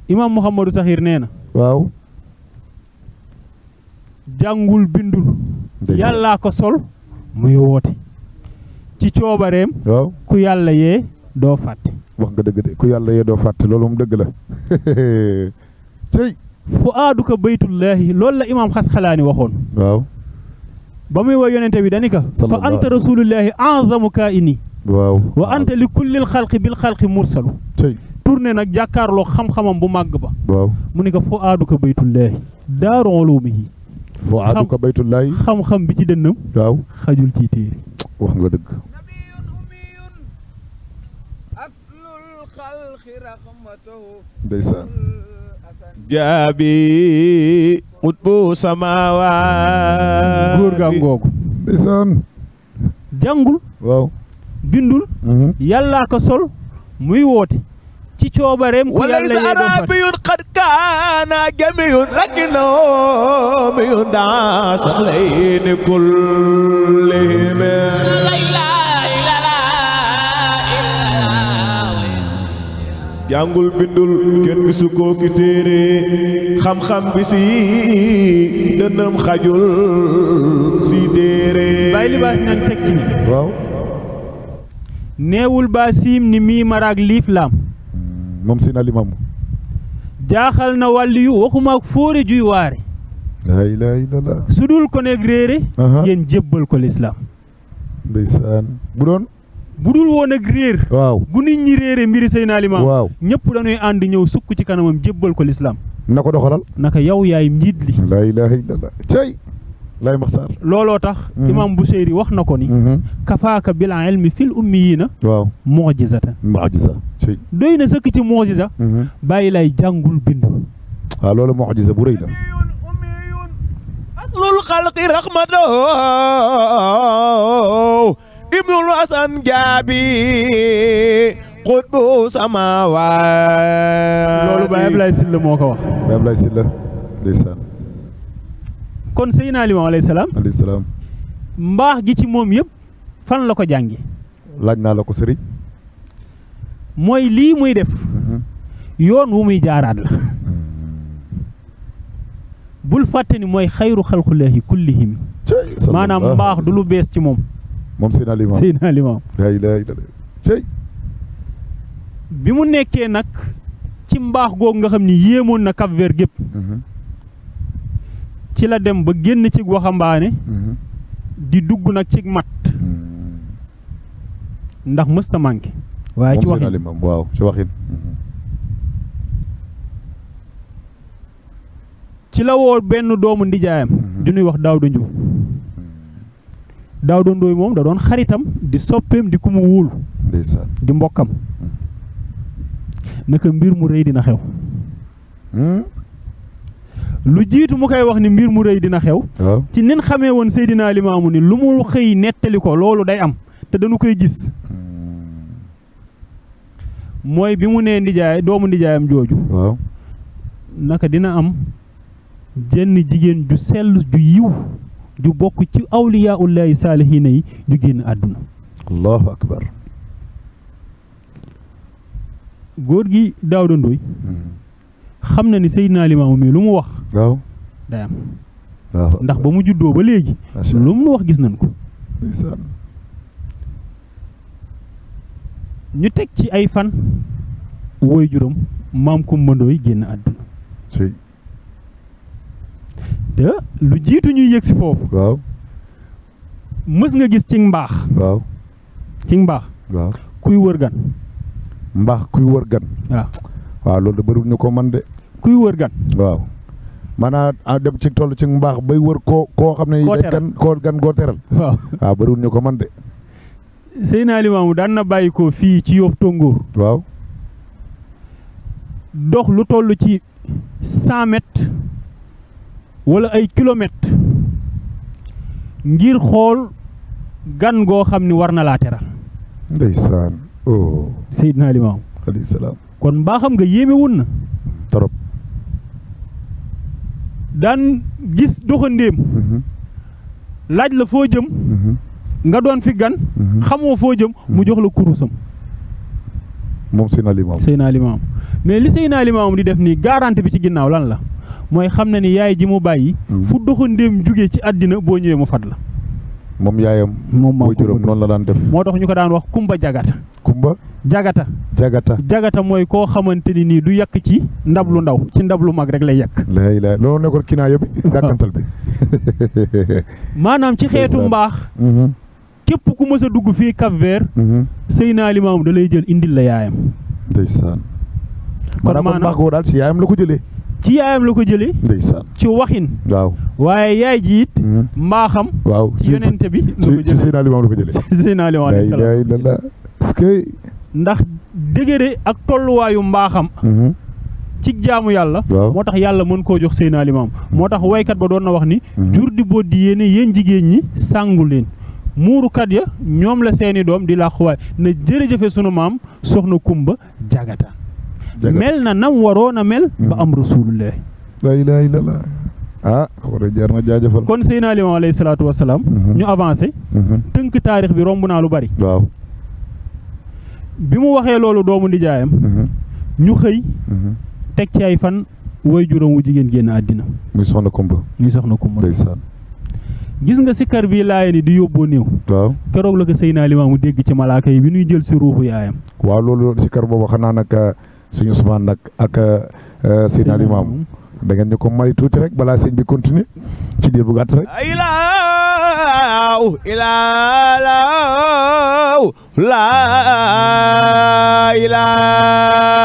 S2: imaam Mouhamadou Saxiir nee na
S1: waaw
S2: jàngul bindul yàllaa ko sol muy woote ci coobareem ku yàlla yee doo fàtte
S1: wax nga dëgg de ku yàlla yee doo fàtte loolu moom dëgg la cey
S2: fu aaduka baytullaahi loolu la imaam Xasxalaani waxoon
S1: waaw
S2: ba muy woy yonente bi danika fa anta rasulullahi azamu kaini
S1: waaw
S2: wa anta li kullil xalqi bil xalqi mursalu tourné nag jàkkaarloo xam-xamam bu màgg ba
S1: waaw
S2: mu ni ko fu aaduka baytullaahi daaru ulumihi
S1: fu aaduka baytullaahi
S2: xam-xam bi ci dënnam
S1: waaw
S2: xajul ci téere
S1: wax nga dëgg ndeysaan
S3: jaabi utbu samaawaat
S2: góor gaam googu
S1: ndeysaan
S2: jàngul
S1: waaw
S2: bindul yàllaa ko sol muy woote ci coobareem ku yàlla yee doon
S3: arabiyun qad kaana jamiyun lakinnahu miyun daa saxlayni kullihim jàngul bindul kenn gisu ko ki téere xam-xam bi si dënnam xajul si téere
S2: bàyyi libaas nañ teg ci
S1: waaw
S2: neewul baa siim ni mii maraag liif laam
S1: moom Seydina Limaamu
S2: jaaxal na wàlli yu waxuma ak fóore juy waare
S1: laa ilaaha illallah
S2: su dul ko nekk réere yéen jébbal ko lislaam
S1: ndeysaan bu
S2: dul woon ak réer
S1: waaw
S2: bu nit ñi réere mbiri Seydina Limaamu
S1: waaw
S2: ñëpp dañuy ànd ñëw sukk ci kanamam jébbal ko lislaam
S1: na ko doxalal
S2: naka yow yaay njiit li
S1: laa ilaaha illallah cey lay maxtaar
S2: looloo tax imam Buseyri wax na ko ni kafaaka bil ilmi fil ummiyiina
S1: waaw
S2: mu'jizatan
S1: mu'jiza cey
S2: doy na sëkk ci mu'jiza bàyyi lay jàngul bindu
S1: waaw loolu mu'jiza bu rëy la
S3: aslul xalqi raxmato ibnul hasan jaabi xutbu samaawaat
S2: loolu Baye Ablaye Sylla moo ko wax
S1: Baye Ablaye Sylla ndeysaan
S2: kon Seydina Limaamu alayhi salaam mbaax gi ci moom yëpp fan la ko jàngi
S1: laaj naa la ko sëriñ
S2: mooy lii muy def yoon wu muy jaaraat la bul fàtte ni mooy xayru xalqullaahi kullihim maanaam mbaax du lu bees ci moom
S1: Seydina Limaamu
S2: Seydina Limaamu
S1: laa ilaaha illallah cey
S2: bi mu nekkee nag ci mbaax googu nga xam ni yéemoon na Cap Vert gépp ci la dem ba génn ci waxambaane di dugg nag ci mat ndax mësta manqué waaye ci waxin
S1: waaw ci waxin
S2: ci la woo benn doomu ndijaayam du ñuy wax Daawda Njuy Daawda Njuy moom da doon xaritam di soppeem di ku mu wóolu
S1: ndeysaan
S2: di mbokkam naka mbir mu rëy dina xew lu jiitu mu koy wax ni mbir mu rëy dina xew ci nin xamee woon Seydina Limaamu ni lu mu xëy nettali ko loolu day am te dañu koy gis mooy bi mu nee ndijaay doomu ndijaayam jooju
S1: waaw
S2: naka dina am jenn jigéen ju sell ju yiw ju bokk ci awliyaullahi saalihiina yi ju génn àdduna
S1: allahu akbar
S2: góor gi Daawda Ndoy xam na ni Seydina Limaamu mi lu mu wax
S1: waaw
S2: day am ndax ba mu juddoo ba léegi lu mu wax gis nañ ko ñu teg ci ay fan woy juróom maam Kumba Ndoy génn àdduna te lu jiitu ñuy yëg si foofu
S1: waaw
S2: mës nga gis ci mbaax
S1: waaw
S2: ci mbaax
S1: waaw
S2: kuy wër gan
S1: mbaax kuy wër gan waaw loolu de bëriwul ñu ko man de
S2: kuy wër gan
S1: waaw maanaam dem ci toll ci mbaax bay wër koo xam ne gan goo teral waaw bëriwul ñu ko man de
S2: Seydina Limaamu daan na bàyyi ko fii ci Yoff Tongoor
S1: waaw
S2: dox lu toll ci 100 mètres wala ay kilomètres ngir xool gan goo xam ni war na laa teral
S1: ndeysaan
S2: Seydina Limaamu
S1: alayhi salaam
S2: kon mbaa xam nga yéeme wun na
S1: trop
S2: daan gis doxandéem laaj la foo jëm nga doon fi gan xamoo foo jëm mu jox la kurusam
S1: moom Seydina
S2: Limaamu mais li Seydina Limaamu di def nii garanti bi ci ginnaaw lan la mooy xam na ni yaay ji mu bàyyi fu doxandéem jóge ci àddina boo ñëwee mu fat la
S1: moom yaayam boo juróom noonu la daan def
S2: moo tax ñu ko daan wax kumba jagata jagata mooy koo xamante ni nii du yàq ci ndab lu ndaw ci ndab lu mag rek lay yàq
S1: loolu nekkoon kinaa yëpp dàkkantal bi
S2: maanaam ci xeetu mbaax képp ku mës a dugg fii Cap Vert Seydina Limaamu da lay jël indil la yaayam
S1: ndeysaan kon mbaax goo daal ci yaayam la ko jëlee
S2: ci yaayam la ko jëlee
S1: ndeysaan
S2: ci waxin
S1: waaw
S2: waaye yaay ji it mbaaxam
S1: waaw
S2: ci yonente bi
S1: ci Seydina Limaamu la ko jëlee
S2: Seydina Limaamu alayhi salaam ndax dëgëre ak tolluwaayu mbaaxam ci jaamu yàlla moo tax yàlla mën koo jox Seydina Limaamu moo tax waykat ba doon na wax ni jur di boot di yéen jigéen ñi sàngu leen muurukat ya ñoom la seeni doom di làquwaay na jërëjëfe sunu maam soxna Kumba Jagata mel na nam waroon a mel ba am rasulullah
S1: la ilaha illallah ko jar na jaajëfal
S2: kon Seydina Limaamu alayhi salaatu wasalaam ñu avancé tënk taarix bi romb naa lu bari
S1: waaw
S2: bi mu waxee loolu doomu ndijaayam ñu xëy teg ci ay fan woy juróom wu jigéen génn àddina
S1: muy soxna Kumba
S2: ndeysaan gis nga sikkar bii laaye ni di yóbboo néew
S1: waaw
S2: keroog la ko Seydina Limaamu dégg ci malaaka yi bi ñuy jël si ruuxu yaayam
S1: waaw loolu sikkar boobu xanaa nag suñu Usmaan nag ak Seydina Limaamu da ngeen ñu ko may tuuti rek balaa sëñ bi continuer ci diir bu gàtt rek.
S3: ilaahu ilaahu laa ilaaha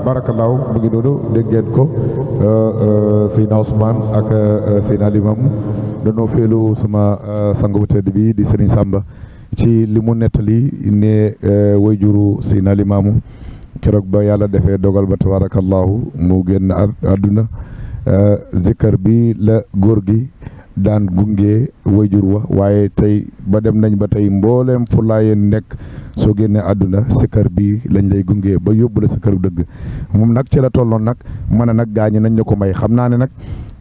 S1: barakallahu mu ngi noonu dégg ngeen ko Seydina Ousmane ak Seydina Limaamu dañoo feelu sama sang bu tedd bi di Serigne Samba ci li mu nettali ne wayjuru Seydina Limaamu keroog ba yàlla defee dogal ba tabarakallahu mu génn àdduna zikkar bi la góor gi daan gunge wayjur wa waaye tey ba dem nañ ba tey mbooleem fu laayeen nekk soo génnee àdduna sikkar bi lañ lay gunge ba yóbbu la sa kër dëgg moom nag ci la tolloon nag mën a nag gaañi nañ ñu ko may xam naa ne nag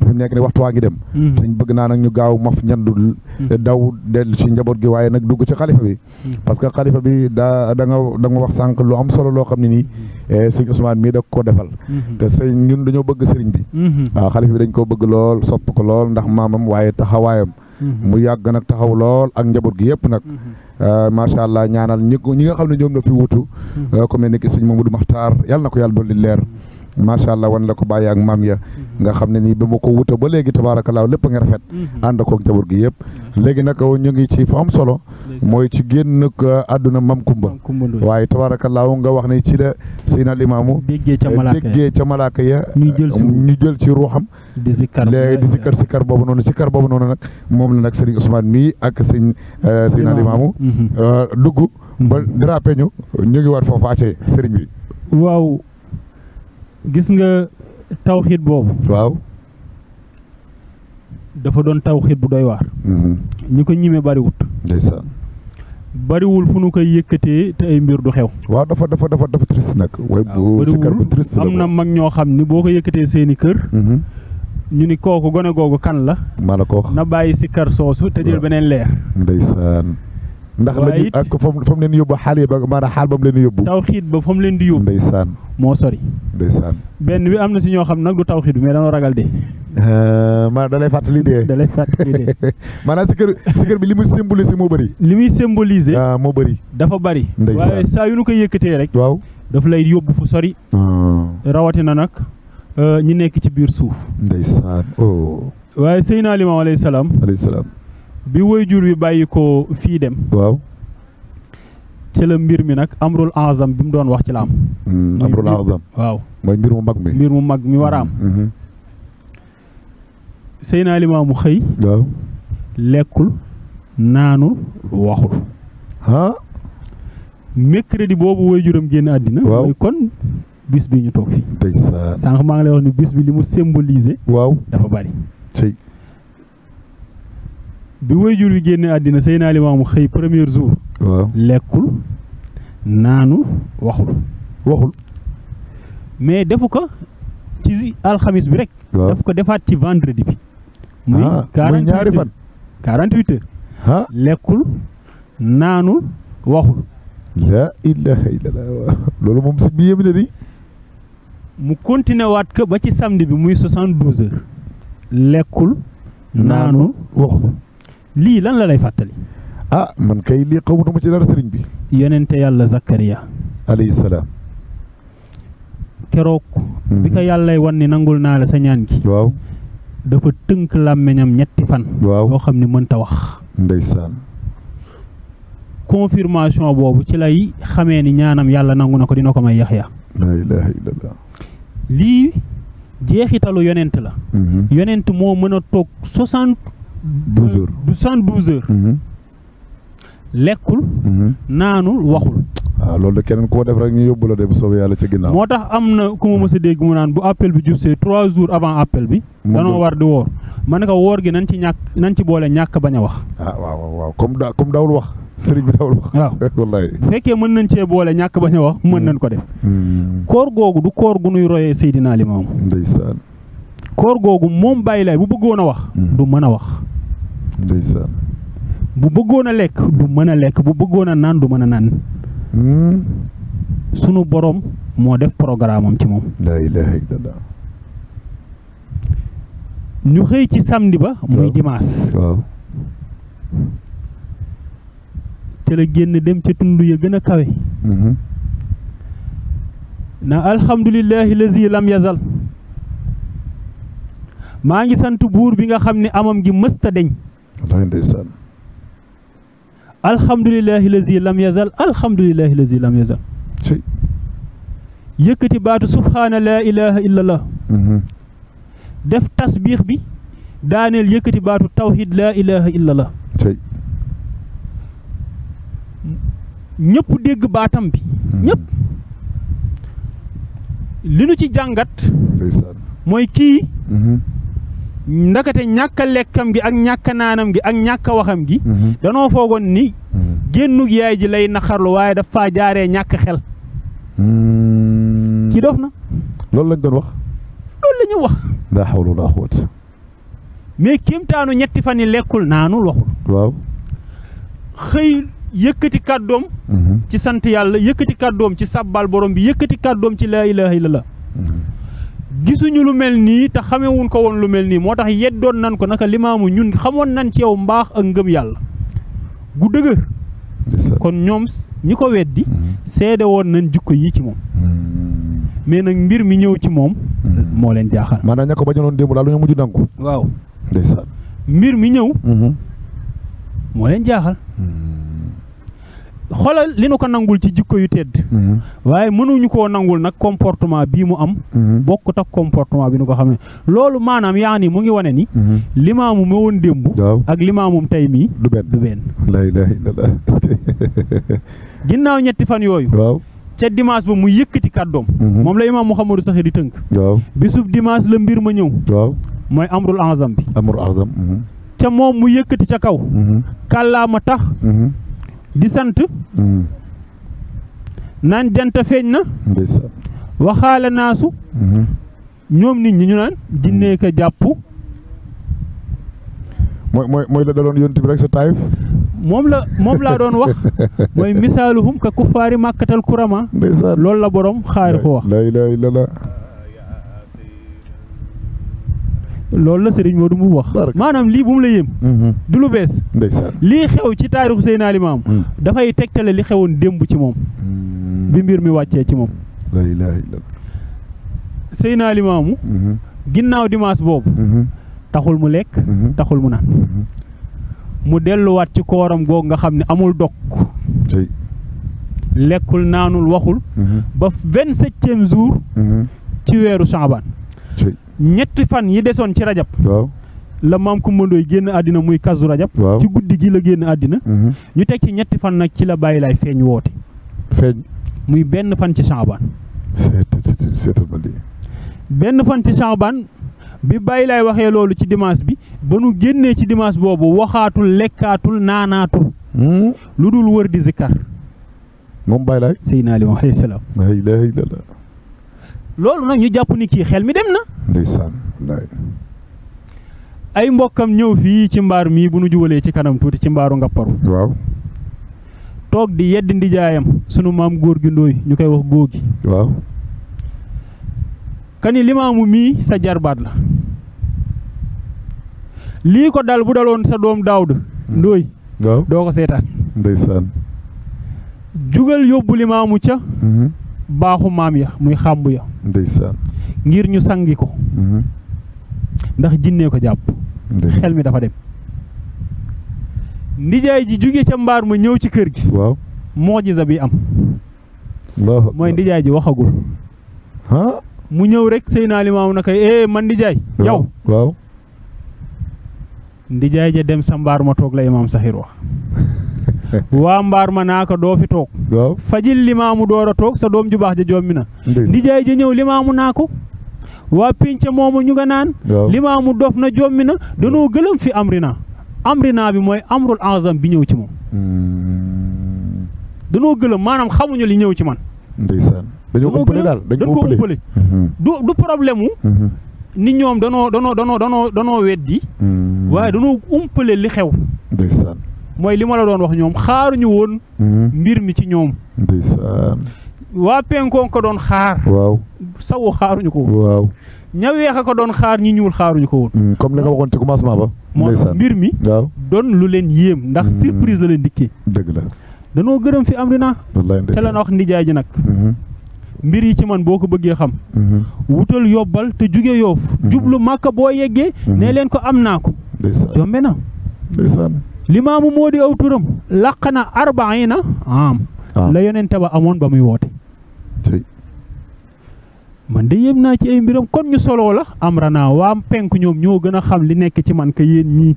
S1: fi mu nekk ni waxtu waa ngi dem suñ bëgg naa nag ñu gaaw maf ñandu daw del ci njaboot gi waaye nag dugg ci xalifa bi parce que xalifa bi da nga wax sànq lu am solo loo xam ne nii sëñ Ousmane mii da ko defal te sëñ ñun dañoo bëgg sëriñ bi waaw xalifa bi dañ koo bëgg lool sopp ko lool ndax maamam waaye taxawaayam mu yàgg nag taxaw lool ak njaboot gi yëpp nag macha allah ñaanal ñi nga xam ne ñoom la fi wutu ku mel ni ki sëñ Mamadou Makhtar yàlla na ko yàlla dolli leer macha allah wan la ko bàyyi ak maam ya nga xam ne nii ba ma ko wuta ba léegi tabaarakallaa lépp a ngi rafet ànd koog njaboot gi yëpp léegi nag ñu ngi ci fu am solo mooy ci génn àdduna mam kumba waaye tabaarakallaa nga wax ne ci la Seydina Limaamu déggee ca malaaka ya ñu jël ci ruuxam di sikkar boobu noonu nag moom la nag Serigne Ousmane mii ak Seydina Limaamu dugg ba drapé ñu ngi war foofu acce Serigne bi
S2: waaw gis nga tawxiid boobu
S1: waaw
S2: dafa doon tawxiid bu doy waar ñi ko ñime bariwut
S1: ndeysaan
S2: bariwul fu nu koy yëkkatee te ay mbir du xew
S1: waaw dafa triste nag way bu sikkar bu triste
S2: am na mag ñoo xam ni boo ko yëkkatee seeni kër ñu ni kooku gone googu kan la
S1: maa la ko wax
S2: na bàyyi sikkar soosu te jël beneen leer
S1: ndeysaan ndax lañu ak fa mu leen yóbbu xaal yi ba maanaam xaal ba mu leen yóbbu
S2: tawxiid ba fa mu leen di yóbbu
S1: ndeysaan
S2: moo sori
S1: ndeysaan
S2: benn bi am na si ñoo xam nag du tawxiid bi mais dañoo ragal de
S1: maanaam da lay fàttali dee
S2: da lay fàttali dee
S1: maanaam sikar bi li muy symboliser moo bëri
S2: li muy symboliser
S1: moo bëri
S2: dafa bëri
S1: ndeysaan
S2: waaye saa yu nu ko yëkkatee rek
S1: waaw
S2: daf lay yóbbu fu sori rawatina nag ñi nekk ci biir suuf
S1: ndeysaan
S2: waaye Seydina Limaamu alayhi salaam bi waajur wi bàyyi ko fii dem
S1: waaw
S2: ci la mbir mi nag amrul azam bi mu doon wax ci la am
S1: amrul azam
S2: waaw
S1: mooy mbir mu mag mi
S2: war a am Seydina Limaamu xëy
S1: waaw
S2: lekkul naanul waxul mercredi boobu waajuram génn àddina mooy kon bis bi ñu toog fii
S1: ndeysaan
S2: sànq maa ngi lay wax ni bis bi li mu symboliser
S1: waaw
S2: dafa bari
S1: tey
S2: bi waajur wi génne àddina Seydina Limaamu xëy premier jour
S1: waaw
S2: lekkul naanul waxul mais defu ko ci alxamis bi rek defu ko defaat ci vendredi bi muy
S1: 48 fan
S2: 48 heures lekkul naanul waxul
S1: laa ilaha illallah loolu moom si bi yémi ne di
S2: mu continué waat ko ba ci samedi bi muy 72 heures lekkul naanul waxul lii lan la lay fàttali
S1: man kay lii xawmatuma ci dara sëriñ bi
S2: yonente yàlla Zakariya
S1: alayhi salaam
S2: keroog bi ko yàllay wan ni nangul naa la sa ñaan gi
S1: waaw
S2: dafa tënk làmmeñam ñetti fan yoo xam ne mënta wax
S1: ndeysaan
S2: confirmation boobu ci lay xamee ni ñaanam yàlla nangu na ko dina ko may Yaxya
S1: laa ilaha illallah
S2: lii jeexitalu yonent la yonent moo mën a toog 72 heures lekkul naanul waxul
S1: loolu de keneen koo def rek ñu yóbbu la de bu soobee yàlla ca ginnaaw
S2: moo tax am na ku ma mës a dégg mu naan bu appel bi jubsee 3 jours avant appel bi danoo war di woor ma ne ko woor gi nañ ci boole ñàkk bañ a wax
S1: waaw comme daawul wax sëriñ bi daawul wax
S2: waaw
S1: wallaay
S2: fekkee mën nañ cee boole ñàkk bañ a wax mën nañ ko def koor googu du koor gu nuy royee Seydina Limaamu
S1: ndeysaan
S2: koor googu moom bàyyi lay bu bëggoon a wax du mën a wax
S1: ndeysaan
S2: bu bëggoon a lekk du mën a lekk bu bëggoon a naan du mën a naan sunu borom moo def programme am ci moom
S1: laa ilaha illallah
S2: ñu xëy ci samedi ba muy dimanche
S1: waaw
S2: te la génn dem ca tund ya gën a kawe na alhamdulillahi lazi lam yazal maa ngi sant buur bi nga xam ne amam gi mësta deñ
S1: wallaay ndeysaan
S2: alhamdulillahi lazi lam yazal alhamdulillahi lazi lam yazal yëkkati baatu subhaana laa ilaha illallah def tasbiix bi daaneel yëkkati baatu tawhid laa ilaha illallah ñëpp dégg baatam bi ñëpp li nu ci jàngat mooy kii ndakate ñàkk a lekkam gi ak ñàkk a naanam gi ak ñàkk a waxam gi danoo foogoon ni génnug yaay ji lay naqarlu waaye daf faa jaaree ñàkk xel ki dof na
S1: loolu lañ doon wax
S2: loolu la ñu wax
S1: laa hawla wala quwwata
S2: mais kéemtaanu ñetti fan yi lekkul naanul waxul
S1: waaw
S2: xëy yëkkati kàddoom ci sant yàlla yëkkati kàddoom ci sabbal borom bi yëkkati kàddoom ci laa ilaha illallah gisuñu lu mel nii te xamewuñ ko woon lu mel nii moo tax yeddoon nan ko naka Limaamu ñun xamoon nan ci yow mbaax ak ngëm yàlla gu dëgër kon ñoom ñi ko weddi seede woon nañ jikko yi ci moom mais nag mbir mi ñëw ci moom moo leen jaaxal
S1: maanaam ña ko bañoon démb daal lu ñu mujj nangu
S2: waaw
S1: ndeysaan
S2: mbir mi ñëw moo leen jaaxal xoolal li nu ko nangul ci jikko yu tedd waaye mënuñu koo nangul nag comportement bii mu am bokkut ak comportement bi nu ko xamee loolu maanaam yaa ni mu ngi wane ni Limaamu ma woon démb ak Limaamum tey mii
S1: du benn la ilaha illallah
S2: ginnaaw ñetti fan yooyu
S1: waaw
S2: ca dimanche ba mu yëkkati kàddoom moom la Imaam Mouhamadou Saxir di tënk
S1: waaw
S2: bisub dimanche la mbir ma ñëw
S1: waaw
S2: mooy amrul azam bi ca moom mu yëkkati ca kaw kàllaama tax di sant naan jant feeñ na waxaala naasu ñoom nit ñi ñu naan jinnee ka jàpp
S1: mooy la daloon yonent bi rek sa taayif
S2: moom laa doon wax mooy misaaluhum ka kuffaari màkkatal kurama
S1: ndeysaan
S2: loolu la borom xaari ko wax
S1: la ilaha illallah
S2: loolu la Serigne Modou mu wax maanaam lii bu mu la yéem du lu bees
S1: ndeysaan
S2: lii xew ci taarixu Seydina Limaamu dafay tegtale li xewoon démb ci moom bi mbir mi wàccee ci moom
S1: la ilaha illallah
S2: Seydina Limaamu ginnaaw dimanche boobu taxul mu lekk taxul mu naan mu delluwaat ci kooram googu nga xam ne amul dog lekkul naanul waxul ba 27e jour ci weeru Saabaan ñetti fan yi desoon ci rajab
S1: waaw
S2: la maam Kumba Ndooy génn àddina muy kazu rajab ci guddi gi la génn àddina ñu teg ci ñetti fan nag ci la Baay Laay feeñ woote muy benn fan ci Saabaan benn fan ci Saabaan bi Baay Laay waxee loolu ci dimanche bi ba nu génnee ci dimanche boobu waxaatul lekkaatul naanaatul lu dul wër di zikkar
S1: moom Baay Laay
S2: Seydina Limaamu alayhi salaam
S1: la ilaha illallah
S2: loolu nag ñu jàpp ni kii xel mi dem na
S1: ndeysaan
S2: ay mbokkam ñëw fii ci mbaar mii bu nu jubalee ci kanam tuuti ci mbaaru Ngapparu
S1: waaw
S2: toog di yedd ndijaayam sunu maam góor gi Ndooy ñu koy wax góor gi
S1: waaw
S2: kani Limaamu mii sa jarbaat la lii ko dal bu daloon sa doom Daawda Ndooy
S1: waaw
S2: doo ko seetaan
S1: ndeysaan
S2: jugal yóbbu Limaamu ca baaxu maam ya muy xàmb ya
S1: ndeysaan
S2: ngir ñu sangi ko ndax jinnee ko jàpp xel mi dafa dem ndijaay ji jóge ca mbaar ma ñëw ci kër gi
S1: waaw
S2: moojiza bi am mooy ndijaay ji waxagul mu ñëw rek Seydina Limaamu na koy man ndijaay yow
S1: waaw
S2: ndijaay ja dem sa mbaar ma toog la Imaam Saxiir wax waa mbaar ma naa ko doo fi toog fajil Limaamu door a toog sa doom ju baax ja jommi na ndijaay ja ñëw Limaamu naa ko waa pénc moomu ñu nga naan Limaamu dof na jommi na danoo gëlëm fi amrina bi mooy amrul azam bi ñëw ci moom danoo gëlëm maanaam xamuñu li ñëw ci man
S1: ndeysaan dañoo ëppale daal
S2: dañ ko ëppale du problème mu nit ñoom danoo weddi waaye danoo umpale li xew
S1: ndeysaan
S2: mooy li ma la doon wax ñoom xaaruñu woon mbir mi ci ñoom
S1: ndeysaan
S2: waa penkoon ko doon xaar
S1: waaw
S2: sawu xaaruñu ko woon
S1: waaw
S2: ña weex a ko doon xaar ñi ñuul xaaruñu ko woon
S1: comme li nga waxoon ci commencement ba
S2: moo mbir mi
S1: waaw
S2: doon lu leen yéem ndax surprise la leen dikkee
S1: dëgg la
S2: danoo gërëm fi amrina te la na wax ndijaay ji nag mbir yi ci man boo ko bëggee xam wutal yobbal te jóge Yoof jublu Màkka boo yeggee ne leen ko am naa ko jombe na Limaamu moo di aw turam laq na 40 am la yonente ba amoon ba muy woote man de yéem naa ci ay mbiram kon ñu soloo la amrana waa penk ñoom ñoo gën a xam li nekk ci man ka yéen ñii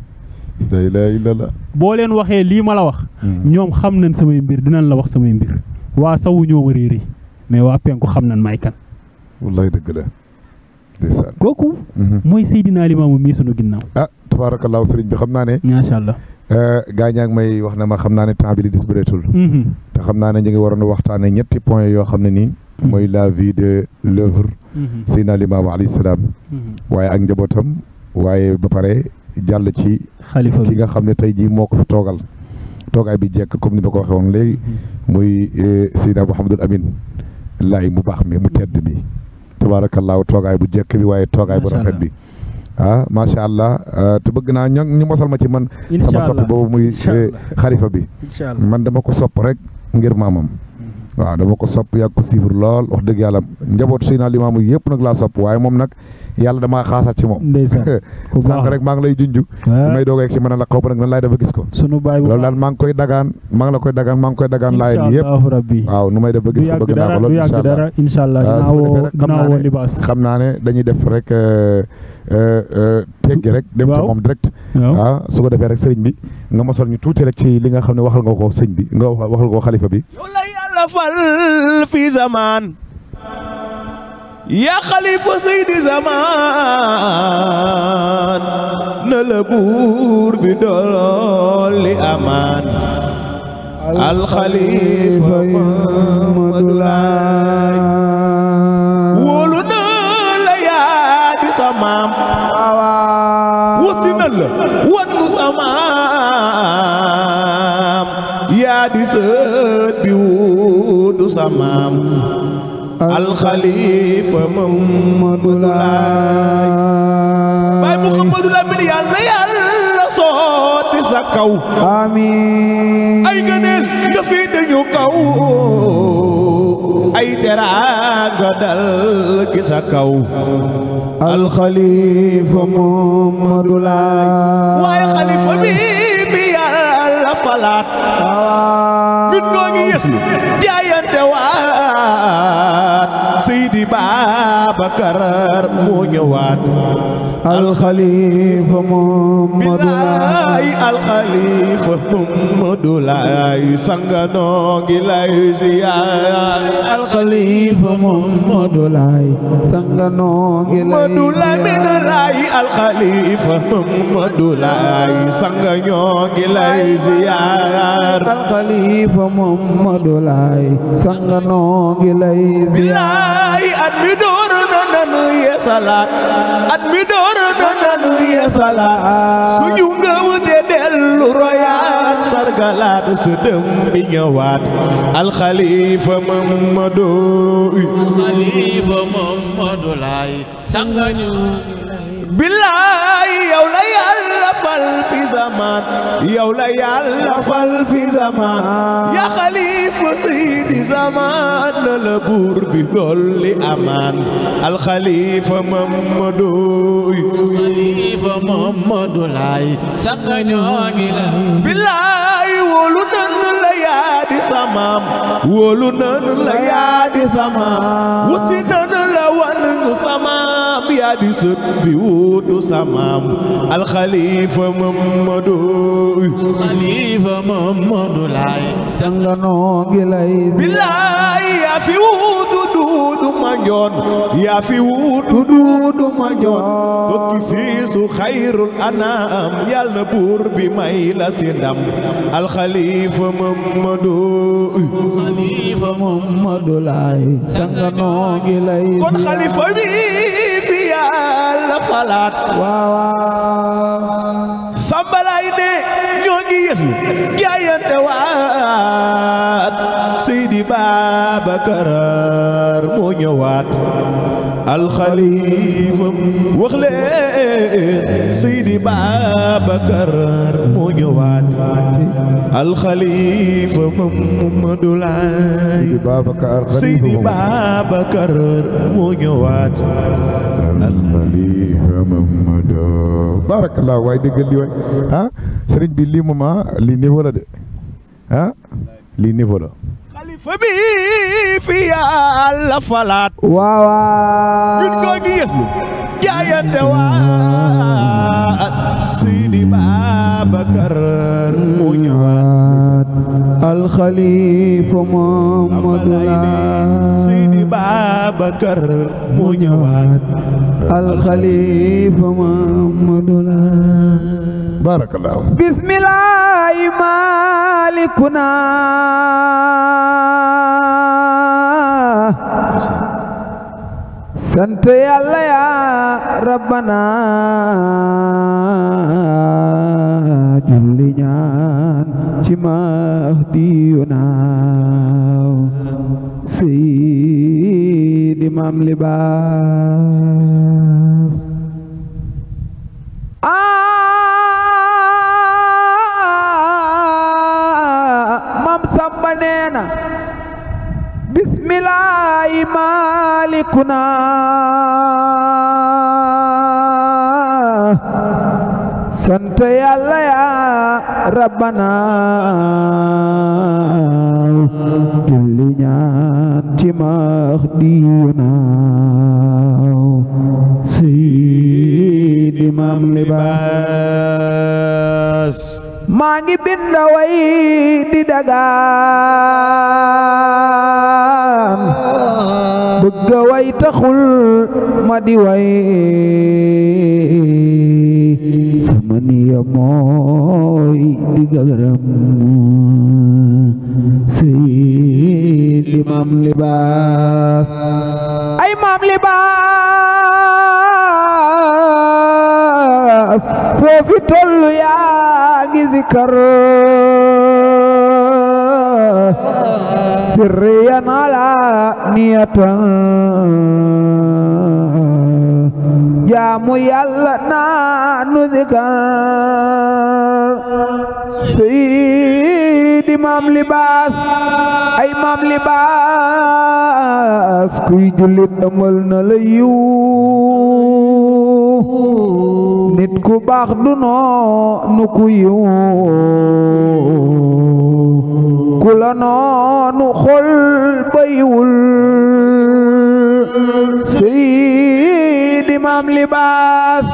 S2: boo leen waxee lii ma la wax ñoom xam nañ samay mbir dinañ la wax samay mbir waa sawu ñoo ma réeri mais waa penku xam nañ may kan
S1: wallaay dëgg la ndeysaan
S2: kooku mooy Seydina Limaamu mii sunu ginnaaw
S1: tabaarakallaahu sëriñ bi xam naa ne
S2: macha allah
S1: gaa ñaa ngi may wax ne ma xam naa ne temps bi li dis bëreetul te xam naa ne ñu ngi waroon a waxtaane ñetti point yoo xam ne nii mooy la vie de l'œuvre Seydina Limaamu alayhi salaam waaye ak njabootam waaye ba pare jàll ci
S2: xalifa
S1: ki nga xam ne tey jii moo ko fi toogaay bi jekk comme ni ma ko waxee woon léegi muy Seydina Mouhamadul Amin laay mu baax mi mu tedd bi tabaarakallaahu toogaay bu jekk bi waaye toogaay bu rafet bi macha allah te bëgg naa ñu mosal ma ci man sama soppi boobu muy xalifa bi man dama ko sopp rek ngir maamam waaw dama ko sopp yàgg ko siifur lool wax dëgg yàlla njabootu Seydina Limaamu yëpp nag laa sopp waaye moom nag yàlla damaa xaasaat ci moom sànq rek maa ngi lay junj may doog a yegg si mën a la xaw ba nag nan laay dafa gis ko loolu daal maa ngi koy dagaan maa ngi koy dagaan laay yëpp waaw nu may def ba gis ko bëgg naa ko loolu
S2: incha allah dinaa libaas
S1: xam naa ne dañuy def rek teggi rek dem ci moom direct waaw su ko defee rek sëriñ bi nga mosal ñu tuuti rek ci li nga xam ne waxal nga ko sëñ bi nga waxal nga ko xalifa bi
S3: fal fi zaman ya xalifa seydi zaman na la buur bi dolli amaan alxalifa Mamadu Laay wóolu na la yaa di sa maam wuti na la wan nu sa maam yaa di sët bi wuutu sa maam alxalifa Mamadu Laay Baay Muhammadu Lamin yal na Yàlla sotti sa kaw
S4: amiin
S3: ay gëneel nga féete ñu kaw ay teraanga dal ki sa kaw
S4: alxalifa Mamadu Laay
S3: waaye xalifa bi fi Yàlla falaat nit ñoo ngi yëslu jaayante waat Seydi Babacar moo ñëwaat
S4: alxalifa Mamadu Laay
S3: alxalifa Mamadu Laay sanga noo ngi lay ziyaar
S4: alxalifa Mamadu Laay sanga noo ngi lay
S3: Mamadu Lamin Laay alxalifa Mamadu Laay sanga ñoo ngi lay ziyaar
S4: alxalifa Mamadu Laay sanga noo ngi lay ziyaar
S3: bilaay at mi door na nanu yeesalaat at mi door na nanu yeesalaat suñu ngëw te dellu royaat sargalaat sa dem bi ñëwaat alxalifa Mamadu
S5: Xalifa Mamadu Laay sanga ñu
S3: bilaay yow la Yàlla fal fi zaman yow la Yàlla fal fi zaman ya xalifa Seydi zaman na la buur bi dolli amaan alxalifa Mamadu
S5: Xalifa Mamadu Laay sanga ñu ngi la
S3: bilaay wóolu nan la yaa di samaam wóolu nan la yaa di samaam wuti nan la wan nu samaam yaa di sët bi wuutu samaam alxalifa Mamadu
S5: Xalifa Mamadu Laay
S4: sanga noo ngi lay
S3: bilaay yaa fi wuutu duudu manjoon yaa fi wuutu duudu manjoon dokki siisu xayrul anaam yal na buur bi may la si ndam alxalifa Mamadu
S5: Xalifa
S4: Mamadu Laay sanga noo ngi lay
S3: kon xalifa bi fi Yàlla falaat
S4: waawaaw
S3: sambalaay ne ñoo ngi yesu jaayante waat Seydi Babacar moo ñëwaat alxalifa wax leen Seydi Babacar moo ñëwaat alxalifa Mamadu Laay Seydi Babacar moo ñëwaat
S1: alxalifa Mamadu barakallah waaye déggal li waay ah sëriñ bi lii moom lii niveau la de ah lii niveau la
S3: xalifa bi fi Yàlla falaat
S4: waawaaw
S3: ñun ñoo ngi yëslu jaayante waat Seydi Babacar moo ñëwaat
S4: alxalifa Mamadu Laay
S3: Seydi Babacar moo ñëwaat
S4: alxalifa Mamadu Laay
S1: barakallah
S4: bismillaahi maalikuna sant yàlla yaa rabbana julli ñaan ci mahdiyuna Seydi Maam Libaas Maam Samba neena bismillaahi maalikuna sant yàlla yaa rabbana julli ñaan ci mahdiyuna Seydi Maam Libaas maa ngi bind way di dagaan bëgg way taxul ma di way sama niya mooy di gërëm Seydi Maam Libaas ay Maam Libaas foofi tollu yaa ngi zikar سريا على نية jaamu yàlla naanu zikar Seydi Maam Libaas ay Maam Libaas kuy jullit amal na la yiw nit ku baax du noonu ku yiw ku la noonu xol bayiwul Seydi Maam Libaas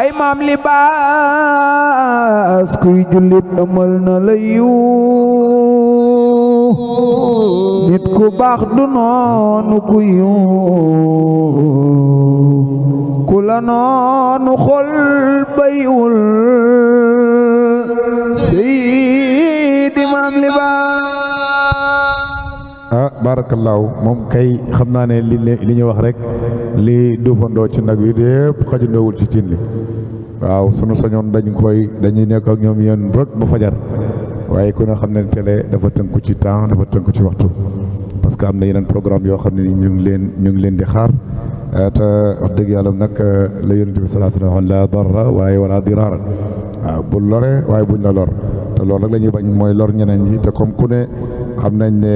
S4: ay Maam Libaas kuy jullit amal na la yiw nit ku baax du noonu ku yiw ku la noonu xol bayiwul Seydi Maam Libaas
S1: baarakallaahu moom kay xam naa ne li ñu wax rek li duufandoo ci nag wi lépp xajundoowul ci cin li waaw sunu sañoon dañuy nekk ak ñoom yéen rek ba fajar waaye ku ne xam ne télé dafa tënku ci temps dafa tënku ci waxtu parce que am na yeneen programme yoo xam ne ni ñu ngi leen di xaar te wax dëgg yàlla nag la yonent bi sallallahu alayhi wa sallam la darra waaye wala diraara waaw bu lore waaye buñ la lor te loolu rek la ñuy bañ mooy lor ñeneen ñi te comme ku ne xam nañ ne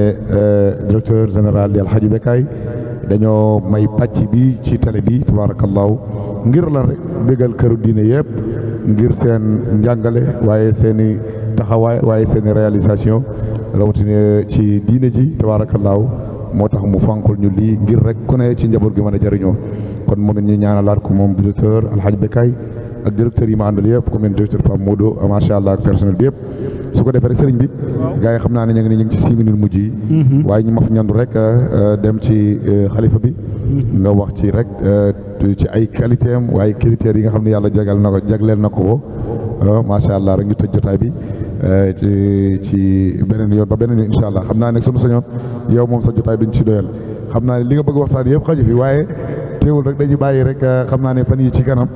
S1: directeur général di Alxaaji Bekaay dañoo may pàcc bi ci télé bi tabaarakallaahu ngir la rek bégal këru diine yëpp ngir seen njàngale waaye seen i taxawaay waaye seen i réalisation rawatina ci diine ji tabaarakallaahu moo tax mu fànkul ñu lii ngir rek ku ne ci njaboot gi mën a jëriñoo kon moom it ñu ñaanalaat ko moom directeur Alxaaji Bekaay ak directeur yi ma àndal yëpp comme directeur Pape Modou macha allah ak personnel bi yëpp su ko defee rek sëriñ bi gars yi xam naa ne ñu ngi ci 6 minutes mujj yi waaye ñu ma fi ñandu rek dem ci xalifa bi nga wax ci rek ci ay qualité am waaye critères yi nga xam ne yàlla jagleel na ko macha allah rek ñu tëj jotaay bi ci beneen yoon ba beneen yoon incha allah xam naa ne sunu sañoon yow moom sa jotaay duñ ci doyal xam naa ne li nga bëgg waxtaan yëpp xaju fi waaye teewul rek dañuy bàyyi rek xam naa ne fan yi ci kanam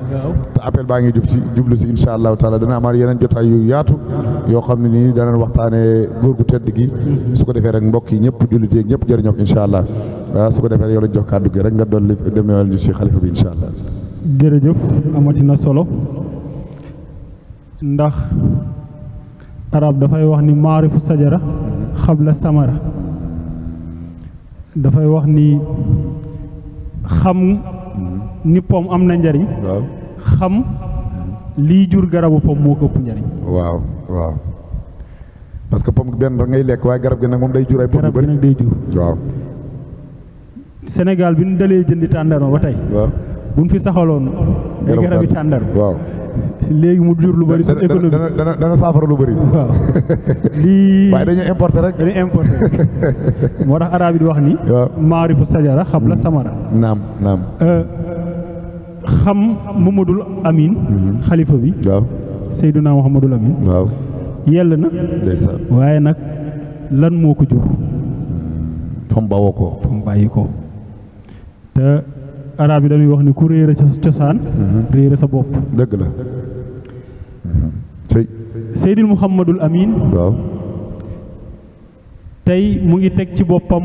S1: te appel baa ngi jublu si incha allahu taala dana amaat yeneen jotaay yu yaatu yoo xam ne nii danañ waxtaanee góor gu tedd gi su ko defee rek mbokk yi ñëpp jullit yi ñëpp jëriñoo ko incha allah su ko defee yow lañ jox kàddu gi rek nga dolli demewal ñu si xalifa bi incha allah.
S2: jërëjëf amatina solo ndax arab dafay wax ni maarifu sajara xabla samara dafay wax ni xam ni pom am na njariñ xam lii jur garabu pom moo ko ëpp njariñ
S1: waaw parce que pom benn rek ngay lekk waaye garab gi nag moom day jur ay pom yu bëri
S2: garab gi nag day jur
S1: waaw
S2: Sénégal bi ñu dalee jëndi tàndarma ba tey buñ fi saxaloon ay garabi tàndarma
S1: waaw
S2: léegi mu jur lu bëri suñu économie
S1: dana saafara lu bëri
S2: waaw lii
S1: waaye dañuy importer rek
S2: moo tax arab yi di wax ni maarifu sajara xabla samara
S1: naam
S2: xam Mamadul Amin xalifa bi
S1: waaw
S2: Seydina Muhammadul Amin
S1: waaw
S2: yell na
S1: ndeysaan
S2: waaye nag lan moo ko jur
S1: fam bawoo ko
S2: fam bàyyi ko te arab yi dañuy wax ni ku réere cosaan réere sa bopp
S1: dëgg la
S2: Seydil Muhammadul Amin
S1: waaw
S2: tey mu ngi teg ci boppam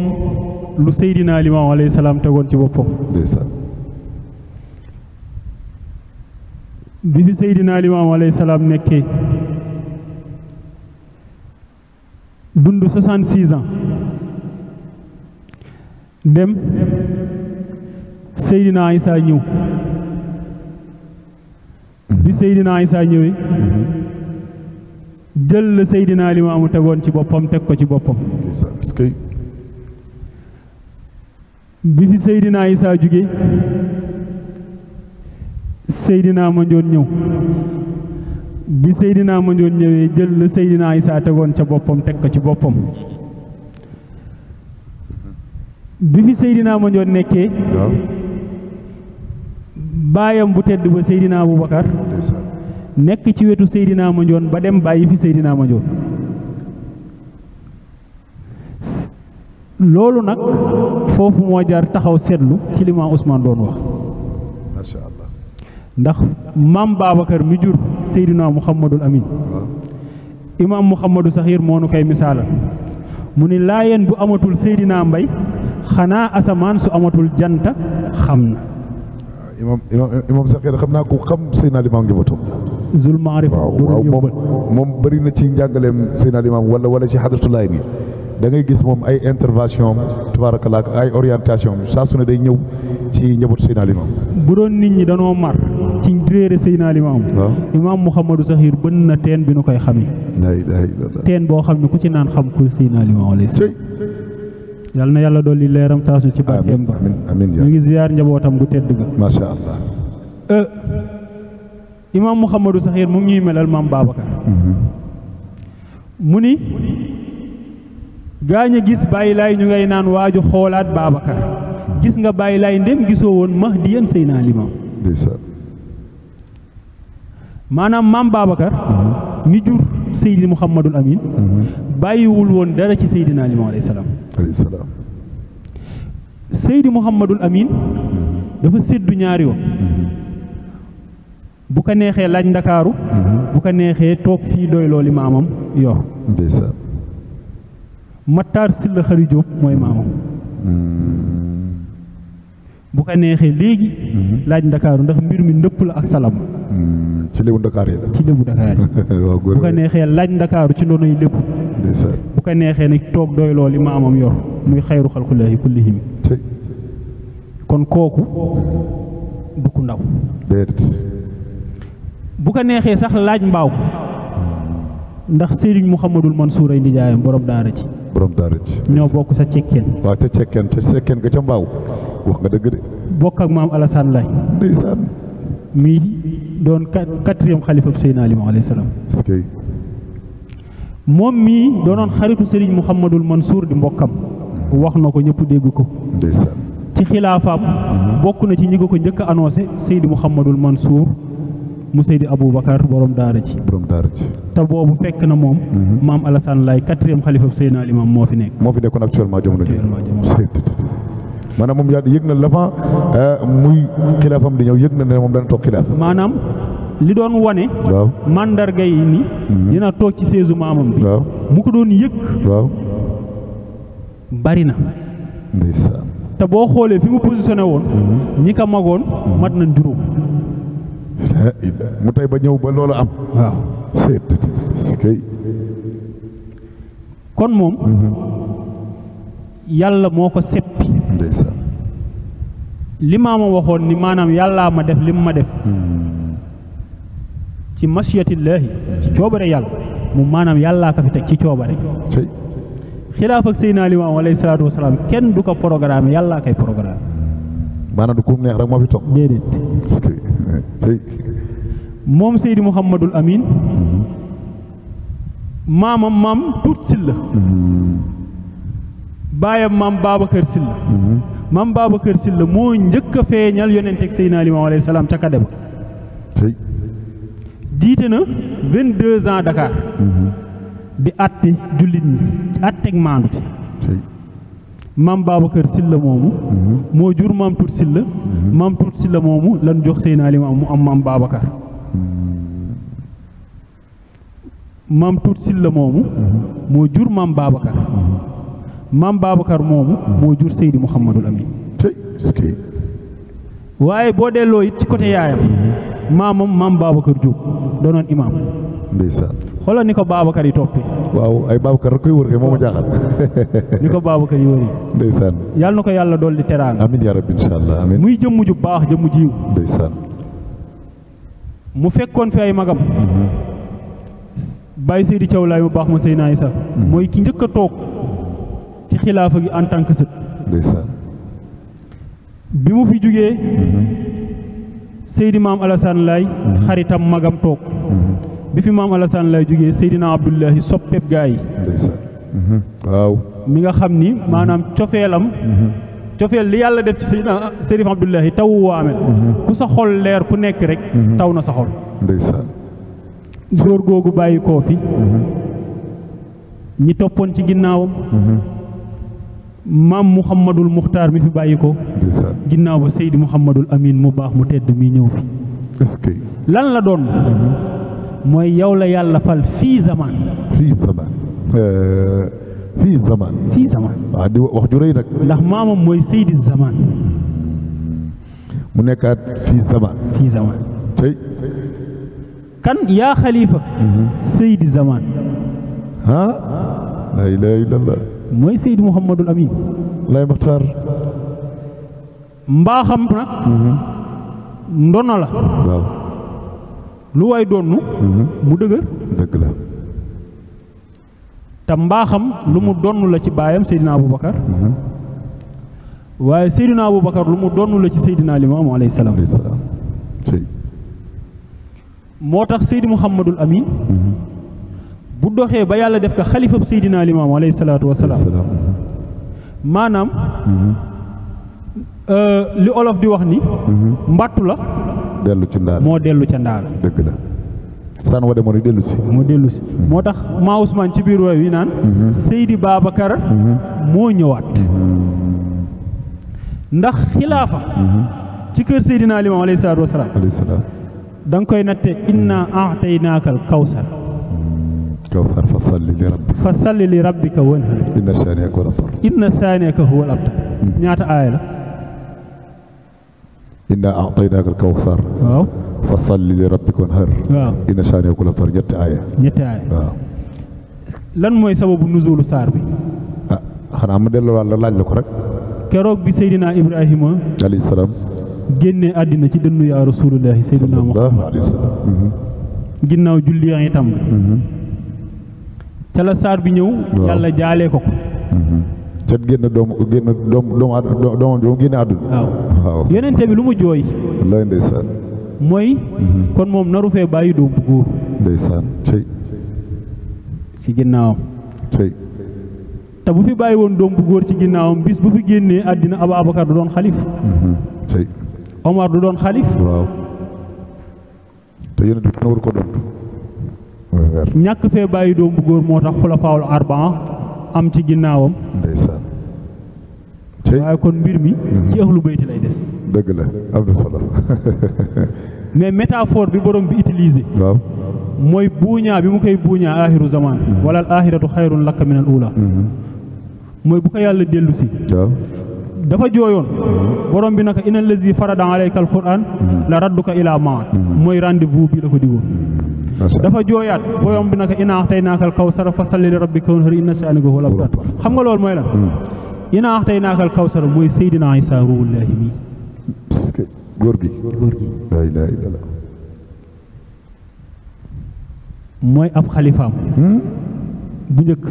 S2: lu Seydina Limaamu alayhi salaam tegoon ci boppam
S1: ndeysaan
S2: bi fi Seydina Limaamu alayhi salaam nekkee dund 66 ans dem Seydina Isa ñëw bi Seydina Isa ñëwee jël la Seydina Limaamu tegoon ci boppam teg ko ci boppam bi fi Seydina Isa jóge Seydina Mandione ñëw bi Seydina Mandione ñëwee jël la Seydina Isa tegoon ca boppam teg ko ci boppam bi fi Seydina Mandione nekkee baayam bu tedd ba Seydina Aboubacar nekk ci wetu Seydina Mandione ba dem bàyyi fi Seydina Mandione loolu nag foofu moo jaar taxaw seetlu ci li Maam Ousmane doon wax
S1: masha Allah
S2: ndax maam Babacar mi jur Seydina Muhammadul Amin imaam Muhammadu Saxiir moo nu koy misaalal mu ni laayeen bu amatul Seydina Mbay xanaa asamaan su amatul janta xam na.
S1: imam Sakhir xam naa ko xam Seydina Limaamu njabootam.
S2: zul maarif
S1: waaw moom bëri na ci njàngaleem Seydina Limaamu wala ci xadratulaay bi da ngay gis moom ay intervention tabaarakallaa ay orientation saa su ne day ñëw ci njabootu Seydina Limaamu.
S2: bu doon nit ñi danoo mar ci réere Seydina Limaamu.
S1: waaw
S2: imaam Mouhamadou Sakhir bën na teen bi nu koy xamee.
S1: la ilaha illallah.
S2: teen boo xam ne ku ci naan xam ku Seydina Limaamu alayhi salaam. yal na yàlla dolli leeram taasu ci barkeem ba.
S1: amiin
S2: ñu ngi ziyaar njabootam gu tedd ga.
S1: macha allah.
S2: imaam Mouhamadou Sakhir mu ngi ñuy melal maam Babacar. mu ni gaañ a gis bàyyi laay ñu ngay naan waaju xoolaat Babacar gis nga bàyyi laay ndem gisoo woon Mahdiyan Seydina Limaamu. maanaam maam Babacar. mi jur Seydi Mouhamadul Amin. bàyyiwul woon dara ci Seydina Limaamu alayhi salaam. Seydi Mouhamadul Amin. dafa séddu ñaari yoon. bu ko neexee laaj ndakaaru. bu ko neexee toog fii doy looli maamam yor. Mattaar Silla Xari Jóob mooy maamam. bu ko neexee léegi. laaj ndakaaru ndax mbir mi ndëpp la ak salam.
S1: ci lébu Ndakaar yi la.
S2: ci lébu Ndakaar yi. bu ko neexee laaj ndakaaru ci ndonoy lépp. bu ko neexee nag toog doy looli maamam yor muy xayru xalqulaahi kullihim. kon kooku du ku ndaw. bu ko neexee sax laaj mbaaw. ndax Serigne Mouhamadul Mansour ay ndijaayam borom daara ji. ñoo bokk sa cekkeen.
S1: waaw ca cekkeen ga ca mbaaw wax nga dëgg de.
S2: bokk ak maam Alassane Laye.
S1: ndeysaan.
S2: mi doon 4e xalifa Seydina Limaamu alayhi salaam. moom mii doonoon xaritu Serigne Mouhamadul Mansour di mbokkam. wax na ko ñëpp dégg ko.
S1: ndeysaan.
S2: ci xilaafaam. bokk na ci ñi ko njëkk a annoncé Seydi Mouhamadul Mansour mu Seydi Aboubacar borom daara ji. te boobu fekk na moom. maam Alassane Laye 4e xalifa Seydina Limaamu moo fi nekk.
S1: moo fi nekkoon actuellement jamono ji. maanaam moom yaa yëg na l'avant muy xilaafam di ñëw yëg na ne moom dana toog xilaaf.
S2: maanaam li doon wane.
S1: waaw
S2: mandarga yi ni. dina toog ci seesu maamam bi.
S1: waaw
S2: mu ko doon yëg.
S1: waaw.
S2: bari na.
S1: ndeysaan.
S2: te boo xoolee fi mu positionné woon. ñi ko magoon. mat nañ juróom.
S1: mu tey ba ñëw ba loolu am.
S2: waaw. kon moom. yàlla moo ko seppi.
S1: ndeysaan.
S2: li maama waxoon ni maanaam yàllaa ma def lim ma def. ci masiyatillaahi ci coobare yàlla mu maanaam yàllaa ko fi teg ci coobare. xilaaf ak Seydina Limaamu alayhi salaatu wa salaam kenn du ko programme yàllaa koy programme.
S1: maanaam du ku neex rek moo fi toog.
S2: déedéet. moom Seydi Mouhamadul Amin. maamam maam Tuut Silla. baayam maam Babacar Silla. maam Babacar Silla moo njëkk a feeñal yonenteeg Seydina Limaamu alayhi salaam ca Kade ba. jiite na 22 ans Dakar. di àtte jullit ñi ci àtteeg maandu ci. maam Babacar Silla moomu. moo jur maam Tuut Silla. maam Tuut Silla moomu lan jox Seydina Limaamu mu am maam Babacar. maam Tuut Silla moomu. moo jur maam Babacar. maam Babacar moomu. moo jur Seydi Mouhamadul Amin. waaye boo delloo it ci côté yaayam. maamam maam Babacar Diop doonoon imaam.
S1: ndeysaan.
S2: xoolal ni ko Babacar yi toppee.
S1: waaw ay Babacar rek koy wër kay moo ma jaaxal.
S2: ni ko Babacar yi wëri.
S1: ndeysaan.
S2: yàlla na ko yàlla dolli teraanga.
S1: amiin yaa rabbi incha allah amiin.
S2: muy jëmm ju baax jëmm jiw.
S1: ndeysaan.
S2: mu fekkoon fi ay magam. Baye Seydi Thiaw Laay mu baax ma Seydina Issa. mooy ki njëkk a toog ci xilaafa gi en tant que sët.
S1: ndeysaan.
S2: bi mu fi jugee. Seydi maam Alassane Laye. xaritam magam toog. bi fi maam Alassane Laye jugee Seydina Abdullahi soppeeb gaa yi.
S1: ndeysaan. waaw.
S2: mi nga xam ni maanaam cofeelam. cofeel li yàlla def ci Seydina Serif Abdullahi tawu waame ku sa xol leer ku nekk rek. taw na sa xol.
S1: ndeysaan.
S2: góor googu bàyyi koo fi. ñi toppoon ci ginnaawam. maam Mouhamadul Muxtaar mi fi bàyyi ko.
S1: ndeysaan.
S2: ginnaaw ba Seydi Mouhamadul Amin mu baax mu tedd mi ñëw fi.
S1: est-ce que.
S2: lan la doon. mooy yow la yàlla fal fii zaman.
S1: fii zaman. fii zaman waaw di wax ju rëy nag
S2: ndax maamam mooy Seydi Zaman
S1: mu nekkaat fii zaman tey
S2: kan yaa xalifa Seydi Zaman
S1: laa ilaaha illallah
S2: mooy Seydi Mouhamadul Amin
S1: lay Maxtaar
S2: mbaaxam nag ndono la
S1: waaw
S2: lu waay doonu mu dëgër
S1: dëgg la
S2: te mbaaxam lu mu donn la ci baayam Seydina Aboubacar waaye Seydina Aboubacar lu mu donn la ci Seydina Limaamu alayhi salaam moo tax Seydi Mouhamadul Amin bu doxee ba yàlla def ko xalifab Seydina Limaamu alayhi salaatu wasalaam maanaam li olof di wax ni mbattu la
S1: dellu ci ndaal
S2: moo dellu ca ndaal
S1: dëgg la saan wa demoon dellu si
S2: moo tax maa Ousmane ci biir wooy wi naan Seydi Babacar moo ñëwaat ndax xilaafa ci kër Seydina Limaamu alayhi salaatu wasalaam da nga koy natte inna a'taynaakal kawsar fa salli li rabbika wanhar inna saaniaka huwal abtar ñaata aaya la
S1: inna a'taynaakal kawsar
S2: waaw
S1: fa salli li rabbika wanhar
S2: waaw
S1: inna saaniaka huwal abtar ñetti aaya waaw
S2: lan mooy sababu nuzulu saar bi
S1: xanaa ma delloo wàll laaj la ko rek
S2: keroog bi Seydina Ibrahima
S1: alayhi salaam
S2: génne àddina ci dënnu yaa rasulullahi Seydina Muhammad ginnaaw julli yaa itam ca la saar bi ñëw yàlla jaalee ko
S1: cet doomam génne àdduna
S2: waaw yonente bi lu mu jooy
S1: wallaay ndeysaan
S2: mooy kon moom naru fee bàyyi doom bu góor
S1: ndeysaan cey
S2: ci ginnaawam
S1: cey
S2: te bu fi bàyyi woon doom bu góor ci ginnaawam bis bu fi génnee àddina Aboubacar du doon xalif
S1: cey
S2: Omar du doon xalif
S1: waaw te yonent bi kenn waru ko doon
S2: ñàkk fee bàyyi doom bu góor moo tax xulafaawul arbaa am ci ginnaawam
S1: ndeysaan
S2: waaye kon mbir mi ci ahlu bayti lay des
S1: dëgg la am na solo
S2: mais métaphore bi borom bi utilisé
S1: waaw
S2: mooy buuñaa bi mu koy buuñaa aaxiru zaman wala al aaxiratu xayrun laka min al ula mooy bu ko yàlla dellu si
S1: waaw
S2: dafa jooyoon borom bi naka inna allazi farada alayka alquran la radduka ila maat mooy rendez-vous bi la ko digoon dafa jooyaat borom bi naka inna a'taynaaka al-kawsara fa salli li rabbika wanhar inna shani'aka huwal abtar xam nga loolu mooy lan inna a'taynaaka al-kawsara mooy Seydina Isa ruuhullaahi mi
S1: góor gi laa ilaaha illallaah
S2: mooy ab xalifaam bu njëkk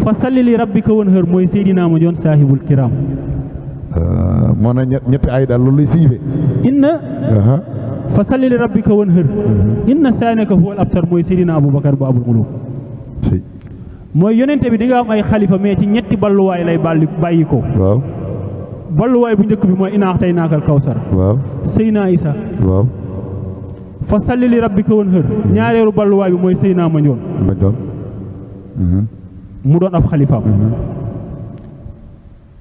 S2: fa salli li rabbika wanhar mooy Seydina ma joon saahibul kiram
S1: moo na ñetti ay daal loolu lay siife
S2: inna fa salli li rabbika wanhar inna saaniaka huwal abtar mooy Seydina Aboubacar bu abul muluk mooy yonente bi di nga am ay xalifa mais ci ñetti balluwaay lay bàyyi ko
S1: waaw
S2: balluwaay bu njëkk bi mooy inna a'taynaaka al-kawsar waaw Seydina Isa waaw fa salli li rabbika wanhar ñaareelu balluwaay bi mooy Seydina Mandione mu doon ab xalifaam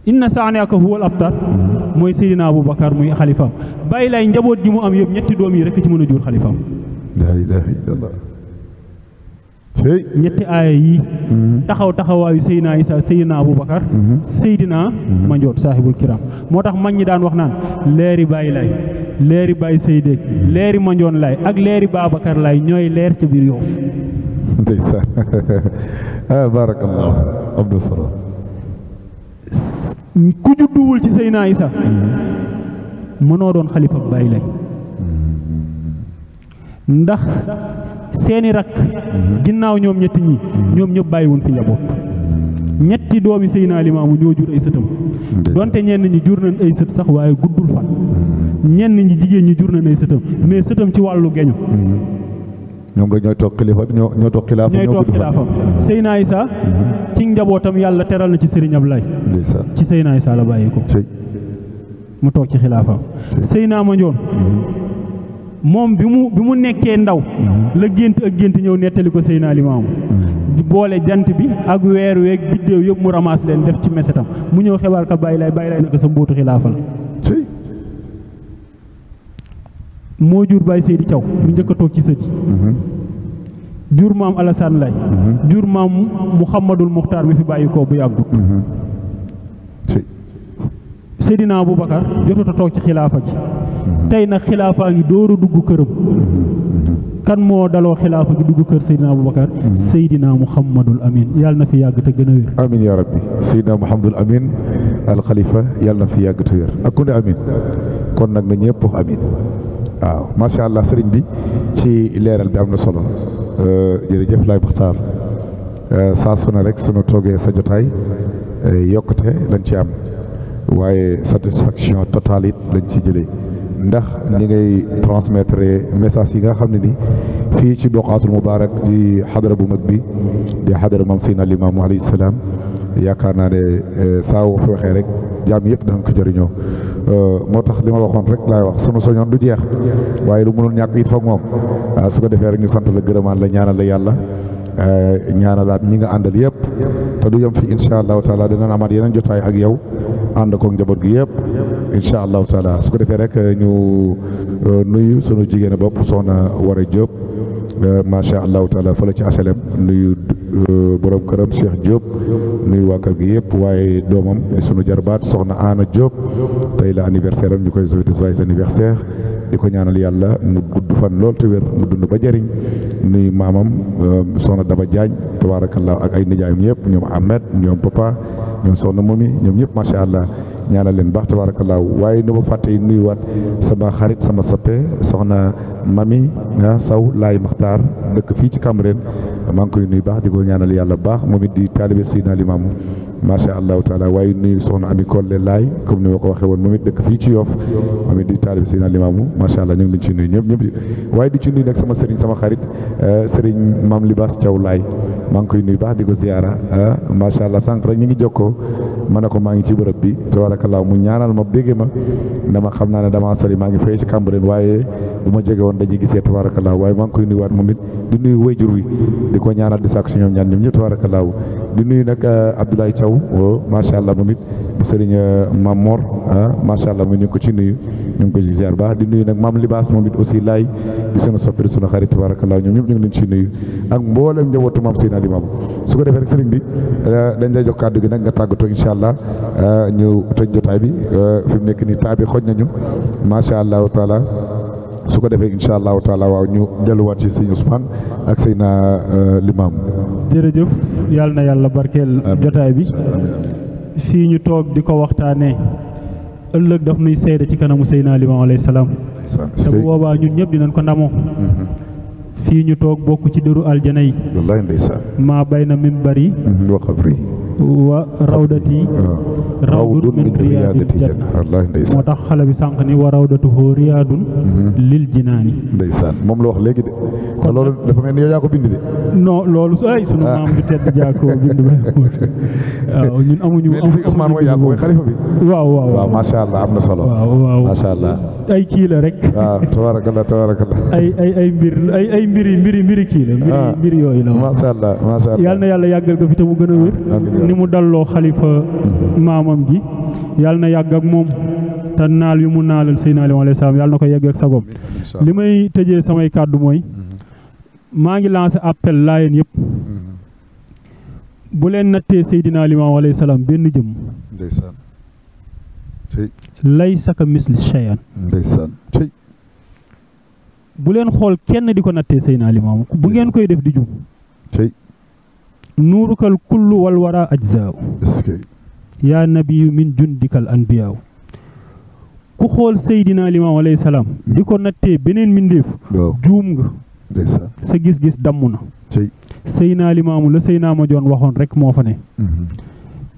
S2: inna saaniaka huwal abtar mooy Seydina Aboubacar muy xalifaam bàyyi lay njaboot gi mu am yëpp ñetti doom yi rekk ci mën a jur xalifaam
S1: laa ilaaha illallaah
S2: ñetti aaya yi taxawaayu Seydina Isa Seydina Aboubacar Seydina Mandione saahibul kiram moo tax mag ñi daan wax naan leeri bàyyi lay leeri bàyyi Seydek leeri Mandione lay ak leeri Babacar lay ñooy leer ca biir Yoof
S1: ndeysaan barakallah am na solo
S2: ku judduwul ci Seydina Isa mënoo doon xalifa bàyyi lay ndax seeni rakk ginnaaw ñoom ñetti ñi ñoom ñëpp bàyyiwuñ fi njaboot ñetti doomi Seydina Limaamu ñoo jur ay sëtam donte ñenn ñi jur nañ ay sët sax waaye guddul fan ñenn ñi jigéen ñi jur nañ ay sëtam mais sëtam ci wàllu geño
S1: ñoom rek ñooy toog xilaafa ñoo toog xilaafa
S2: Seydina Isa ci njabootam yàlla teral na ci Serigne Ablaye ci Seydina Isa la bàyyi ko mu toog ci xilaafaam Seydina Mandione moom bi mu nekkee ndaw la gént ak gént ñëw nettali ko Seydina Limaamu boole jant bi ak weer weeg biddéew yëpp mu ramasse leen def ci mesetam mu ñëw xibaar ka bàyyi lay na ko sa mbóotu xilaafa la moo jur Baye Seydi Thiaw mu njëkk a toog ci sët yi jur maam Alassane Lay jur maam Mouhamadul Muxtaar mi fi bàyyi ko bu yàggut Seydina Aboubacar jotut a toog ci xilaafa gi tey nag xilaafaa ngi dóor a dugg këram kan moo daloo xilaafa gi dugg kër Seydina Aboubacar Seydina Mouhamadul Amin yàlla na fi yàgg te gën a wér
S1: amin ya rabbi Seydina Mouhamadul Amin al Khalifa yàlla na fi yàgg te wér ak ku ne amin kon nag na ñëpp wax amin waaw macha allah sëriñ bi ci leeral bi am na solo jërëjëf Laay Maxtaar saa su ne rek sunu toogee sa jotaay yokkute lañ ci am waaye satisfaction totale it lañ ci jëlee ndax ni ngay transmettre message yi nga xam ne ni fii ci Boqaatul Mubaarak di xadara bu mag bi di xadara maam Seydina Limaamu alayhi salaam yaakaar naa ne saa woo fi waxee rek jaam yëpp danañ ko jëriñoo moo tax li ma waxoon rek laay wax sunu soñoon du jeex waaye lu mënul ñàkk it foog moom su ko defee rek ñu sant la gërëmaan la ñaanal la yàlla ñaanalaat ñi nga àndal yëpp te du yem fi incha allahu taala dinañ amaat yeneen jotaay ak yow ànd koog njaboot gi yëpp incha allahu taala su ko defee rek ñu nuyu sunu jigéen bopp soxna Waré Diop macha allahu taala fële ci HLM nuyu borom këram Cheikh Diop nuyu waa kër gi yëpp waaye doomam di sunu jarbaat soxna Ana Diop tey la anniversaire am ñu koy souhaité joyeux anniversaire di ko ñaanal yàlla mu gudd fan lool te wér mu dund ba jëriñ nuyu maamam soxna Daba Diagne tabarakallah ak ay nijaayam yëpp ñoom Ahmed ñoom Papa ñoom soxna Momi ñoom ñëpp macha allah ñaanal leen baax tabarakallah waaye nu ma fàtte yi nuyuwaat sama xarit sama soppe soxna Mami Saw Laay Maxtaar dëkk fii ci Cambérène maa ngi koy nuyu baax di ko ñaanal yàlla baax moom it di taalibe Seydina Limaamu macha allahu taala waaye nuyu soxna Ami Kolle Laay comme ni ma ko waxee woon moom it dëkk fii ci Yoff moom it di taalibe Seydina Limaamu macha allah ñu ngi ci nuyu ñëpp waaye di ci nuyu nag sama sëriñ sama xarit sëriñ Maam Libaas Thiaw Laay maa ngi koy nuyu baax di ko ziyaara macha allah sànq rek ñu ngi jokkoo ma ne ko maa ngi ci bërëb bi tabarakallah mu ñaanal ma bégge ma dama xam naa ne damaa sori maa ngi fay ci Cambérène waaye bu ma jege woon dañuy gisee tabarakallah waaye maa ngi koy nuyuwaat moom it di nuyu wayjur wi di ko ñaanal di sàkk si ñoom ñaan ñoom ñëpp tabarakallah di nuyu nag Abdoulaye Thiaw macha allah moom it bu sëriñ Mam Mor macha allah ñu ngi ko ci nuyu ñu ngi ko ci ziar baax di nuyu nag Maam Libaas moom it aussi laay di sunu soppi di sunu xarit tabarakallah ñoom ñëpp ñu ngi leen ci nuyu ak mboolem njabootu Maam Seydina Limaamu su ko defee rek sëriñ bi dañ lay jox kàddu gi nag nga tàggatoo incha allah ñu tëj jotaay bi fi mu nekk nii temps bi xoj nañu macha allahu taala su ko defee incha allahu taala waaw ñu delluwaat ci sëñ Ousmane ak Seydina Limaamu.
S2: jërëjëf yàlla na yàlla barkeel jotaay bi fii ñu toog di ko waxtaanee ëllëg daf nuy seede ci kanamu Seydina Limaamu alayhi salaam te bu boobaa ñun ñëpp dinañ ko ndamoo fii ñu toog bokk ci dëru aljana yi
S1: wallaay ndeysaan
S2: maa bayna minbari
S1: wa qabri
S2: wa rawdati rawdun min riyaadil janna
S1: wallaay ndeysaan
S2: moo tax xale bi sànq ni wa rawdatuhu riyaadun lil jinaani
S1: ndeysaan moom la wax léegi de te loolu dafa mel ni yow yaa ko bind de
S2: non loolu ay sunu maam bi tedd jaakoo bind ba waaw ñun amuñu
S1: mais si Ousmane mooy yaa ko mooy xalifa bi waaw macha allah am na solo
S2: waaw
S1: macha allah
S2: ay kii la rek
S1: waaw tabarakallah
S2: ay mbiri kii la mbiri yooyu la
S1: macha allah macha allah
S2: yàlla na yàlla yàggal ko fi te mu gën a wér ni mu dalloo xalifa maamam gi yàlla na yàgg ak moom te naal yu mu naalal Seydina Limaamu alayhi salaam yàlla na ko yegg ak sagom li may tëjee samay kàddu mooy maa ngi lancé appel laayeen yëpp bu leen nattee Seydina Limaamu alayhi salaam benn jëm
S1: ndeysaan
S2: laysa ka misli shay'an
S1: ndeysaan
S2: bu leen xool kenn di ko nattee Seydina Limaamu bu ngeen koy def di jum nuurukal kullu wal wara ajzaaw yaa nabiyu min jundikal anbiyaaw ku xool Seydina Limaamu alayhi salaam di ko nattee beneen mbindéef juum nga sa gis-gis damm na Seydina Limaamu la Seydina ma joon waxoon rek moo fa ne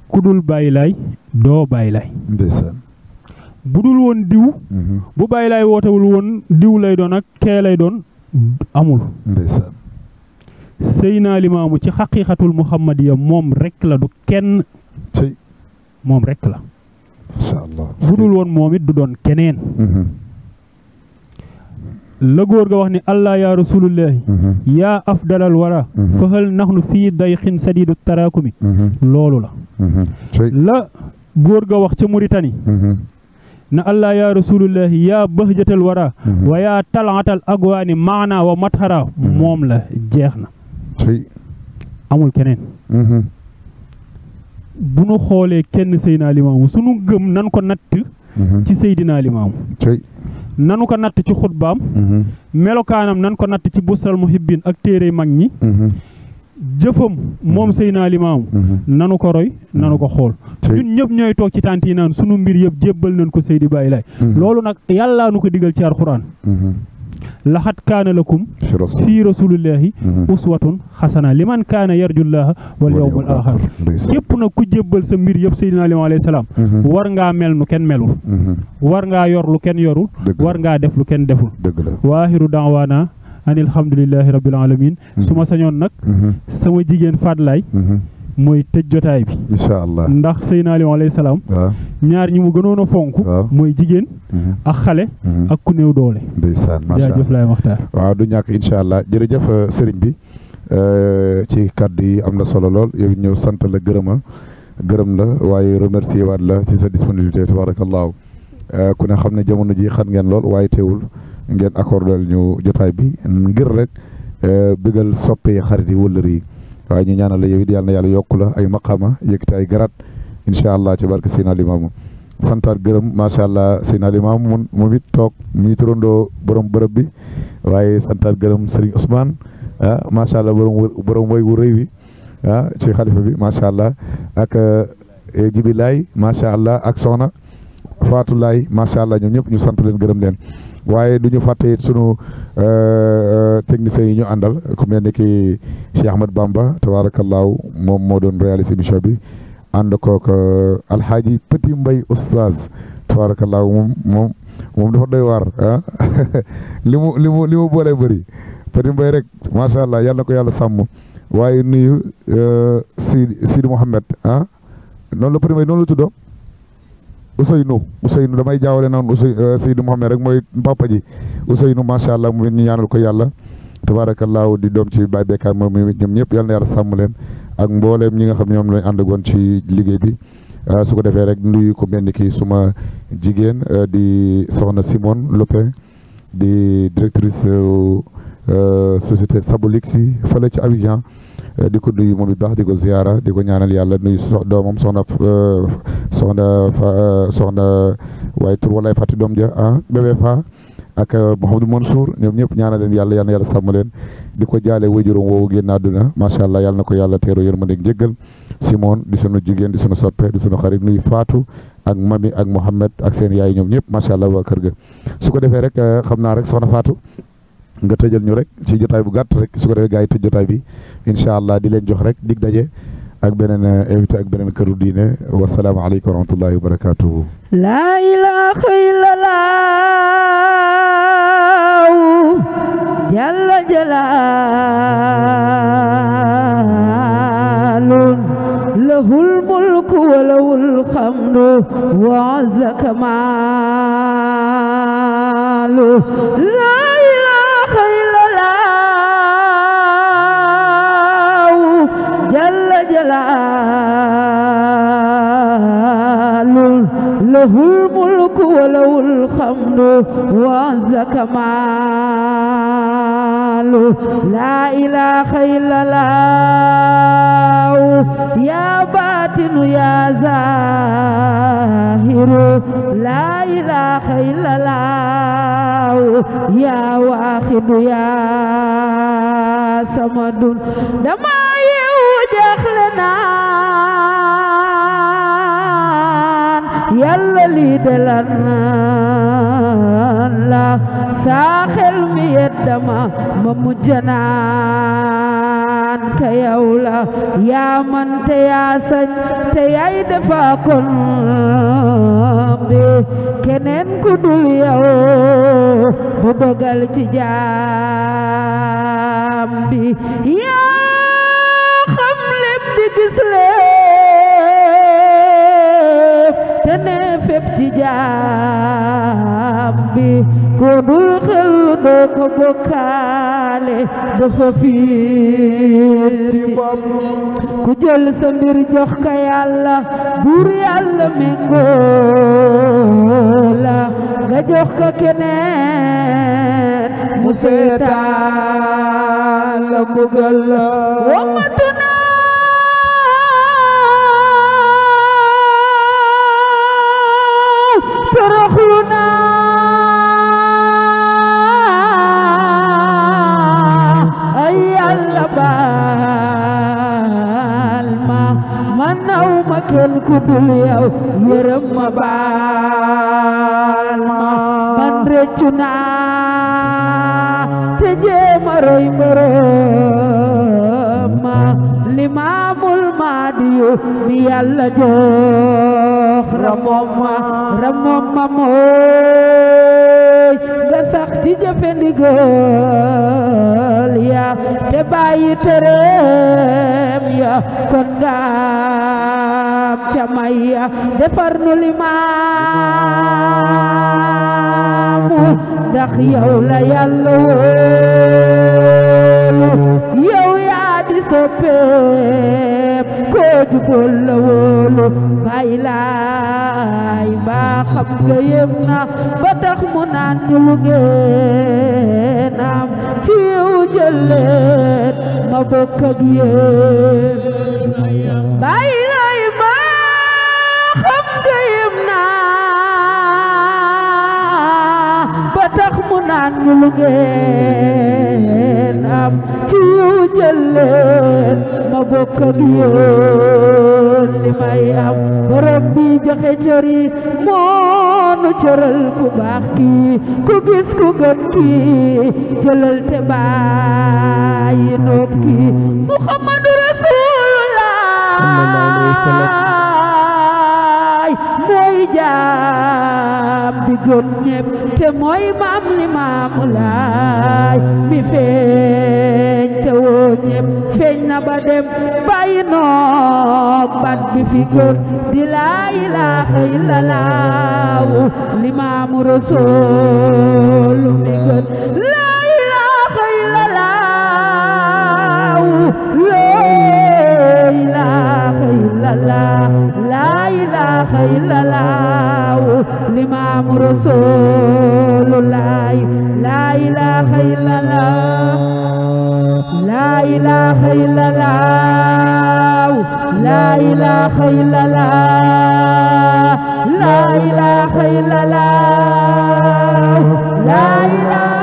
S2: ku dul bàyyi laay doo bàyyi laay bu dul woon diw bu bàyyi laay wootewul woon diw lay doon ak kee lay doon amul Seydina Limaamu ci xaqiiqatul muhammadiya moom rek la du kenn moom rek la
S1: masha Allah
S2: bu dul woon moom it du doon keneen la góor ga wax ni allah ya rasulullahi yaa afdalal wara fa hal naxnu fii dayxin sadidu taraakumi loolu la góor ga wax ca Muritani na allah ya rasulullahi yaa bahjatal wara wa yaa talaatal agwaani maana wa mathara moom la jeex na amul keneen bu nu xoolee kenn Seydina Limaamu sunu gëm nan ko natt ci Seydina Limaamu nanu ko natt ci xutbaam melokaanam nan ko natt ci busral muhibbin ak téere mag ñi jëfam moom Seydina Limaamu nanu ko roy nanu ko xool ñun ñëpp ñooy toog ci tànt yi naan sunu mbir yëpp jébbal nañ ko Seydi Baye Laay loolu nag yàllaa nu ko digal ci alxuraan laxat kaana lakum fii rasulillahi uswatun xasana liman kaana yarjullaha wal yawmal aaxir képp nag ku jébbal sa mbir yëpp Seydina Limaamu alayhi salaam war ngaa mel nu kenn melul war ngaa yor lu kenn yorul war ngaa def lu kenn deful waaxiru daawaana ani alhamdulillahi rabbil alamin su ma sañoon nag sama jigéen Fadlaay mooy tëj jotaay bi
S1: incha allah
S2: ndax Seydina Limaamu alayhi salaam ñaar ñi mu gënoon a fonk mooy jigéen ak xale ak ku néew doole
S1: ndeysaan macha allah
S2: jaajëf laay waxtaan
S1: waaw du ñàkk incha allah jërëjëf sëriñ bi ci kàddu yi am na solo lool yow ñëw sant la gërëm la waaye remercier waat la ci sa disponibilité tabarakallahu ku ne xam ne jamono ji xat ngeen lool waaye teewul ngeen accordal ñu jotaay bi ngir rek bëggal soppe xarit yi wëllër yi waaye ñu ñaanal la yow it yàlla na yàlla yokku la ay maqama yëkkati ay garaat incha allah ci barke Seydina Limaamu santaat gërëm macha allah Seydina Limaamu moom it toog mi turandoo borom bërëb bi waaye santaat gërëm Serigne Ousmane macha allah borom woy wu rëy wi ci xalifa bi macha allah ak Jibi Laay macha allah ak Soxna Fatou Laay macha allah ñoom ñëpp ñu sant leen gërëm leen waaye du ñu fàtte it sunu techniciens yi ñu àndal ku mel ni ki Cheikh Ahmad Bamba tabarakallahu moom moo doon réaliser émission bi ànd kook alxaaji Petit Mbay oustaz tabarakallahu moom dafa doy waar li mu boolee bëri Petit Mbay rek macha allah yàlla na ko yàlla sàmm waaye nuyu Sidi Mouhamed noonu la Petit Mbay noonu la tuddoo Ousseynou damay jaawale naan Sidi Mouhamed rek mooy papa ji Ousseynou macha allah mu ñu ñaanal ko yàlla tabaarakallaahu di doom ci Baye Bekkaay moom ñoom ñëpp yal na yàlla sàmm leen ak mbooleem ñi nga xam ne ñoom lañ àndagoon ci liggéey bi su ko defee rek nuyu ko mel ni kii suma jigéen di soxna Simone Lopin di directrice société Sabolix si fële ci Abidjan di ko nuyu moom it baax di ko ziyaara di ko ñaanal yàlla nuyu doomam soxna waaye tur walaay fàtti doom ja bébé fa ak Mouhamadou Mansour ñoom ñëpp ñaanal leen yàlla yàlla sàmm leen di ko jaale wajuram woowu génn àdduna macha allah yàlla na ko yàlla teeru yërmande ak njëggal Simone di sunu jigéen di sunu soppe di sunu xarit nuyu Fatou ak Mami ak Mohamed ak seen yaay ñoom ñëpp macha allah waa kër ga su ko defee rek xam naa rek soxna Fatou nga tëjal ñu rek ci jotaay bu gàtt rek su ko defee gars yi tëj jotaay bi incha allah di leen jox rek dig daje ak beneen invité ak beneen këru diine wasalaamaaleykum wa rahmatullahi wa barakatuhu
S4: laa ilaaha illallaah jalla jalaalun lahul mulku wa lahul hamdu wa azza kamaalu laa ilaaha illallaah jalla jalaalun lahul mulku wa lahul hamdu wa azza kamaalu laa ilaaha illallaah yaa baatinu yaa zaahiru laa ilaaha illallaah yaa waaxidu yaa samadun dama yeewu jaaxle naan yàlla lii de lan la saa xel mi yeddama ma mujj naan ka yow la yaa man te yaa sañ te yaay defa kon bi keneen ku dul yow bu dogal ci jaam bi yaa xam lépp di gis lépp te ne fépp ci jaam bi ko dul xel doo ko bokkaale dafa fiir ci bopp ku jël sa mbir jox ka yàlla buur yàlla méngoo la nga jox ko keneen mu seetaan yàlla mbugal la wamatuna toroxluna ay yàlla baal ma man naw ma kenn ku dul yow yërëm ma baal ma man réccu naa te jéema roy mbërëm ma limaamul maadiyu mi yàlla jox ramoom ma mooy nga sax ci jëfe ndigal ya te bàyyi tereem ya kon ngaam ca may ya defar nu limaamu ndax yow la yàlla wóolu yow yaa di soppeem koo jubal la wóolu bay laay mbaa xam nga yem na ba tax mu naan ñu lu ngeen am ci yow jëleen ma bokk ak yéen bay laay mbaa xam nga yem na ba tax mu naan ñu lu ngeen am ci yow jëleen ma bokk ak yéen li may am borom bi joxe cër yi moonu cëral ku baax kii ku gis ku gën kii jëlal te bàyyi noog kii Muhammadu Rasulullah mooy jaam bi gën ñépp te mooy maam li maamu laay mi feeñ te woo ñépp feeñ na ba dem bàyyi noog bat bi fi gën di laa ilaaha illallaah li maamu Rasuul mi gën laa ilaaha illallaah laa ilaaha illallaah laa ilaaha illallaah li maamu Rasuulullaah laa ilaaha illallaah laa ilaaha illallaah laa ilaaha illallaah laa ilaaha illallaah laa ilaaha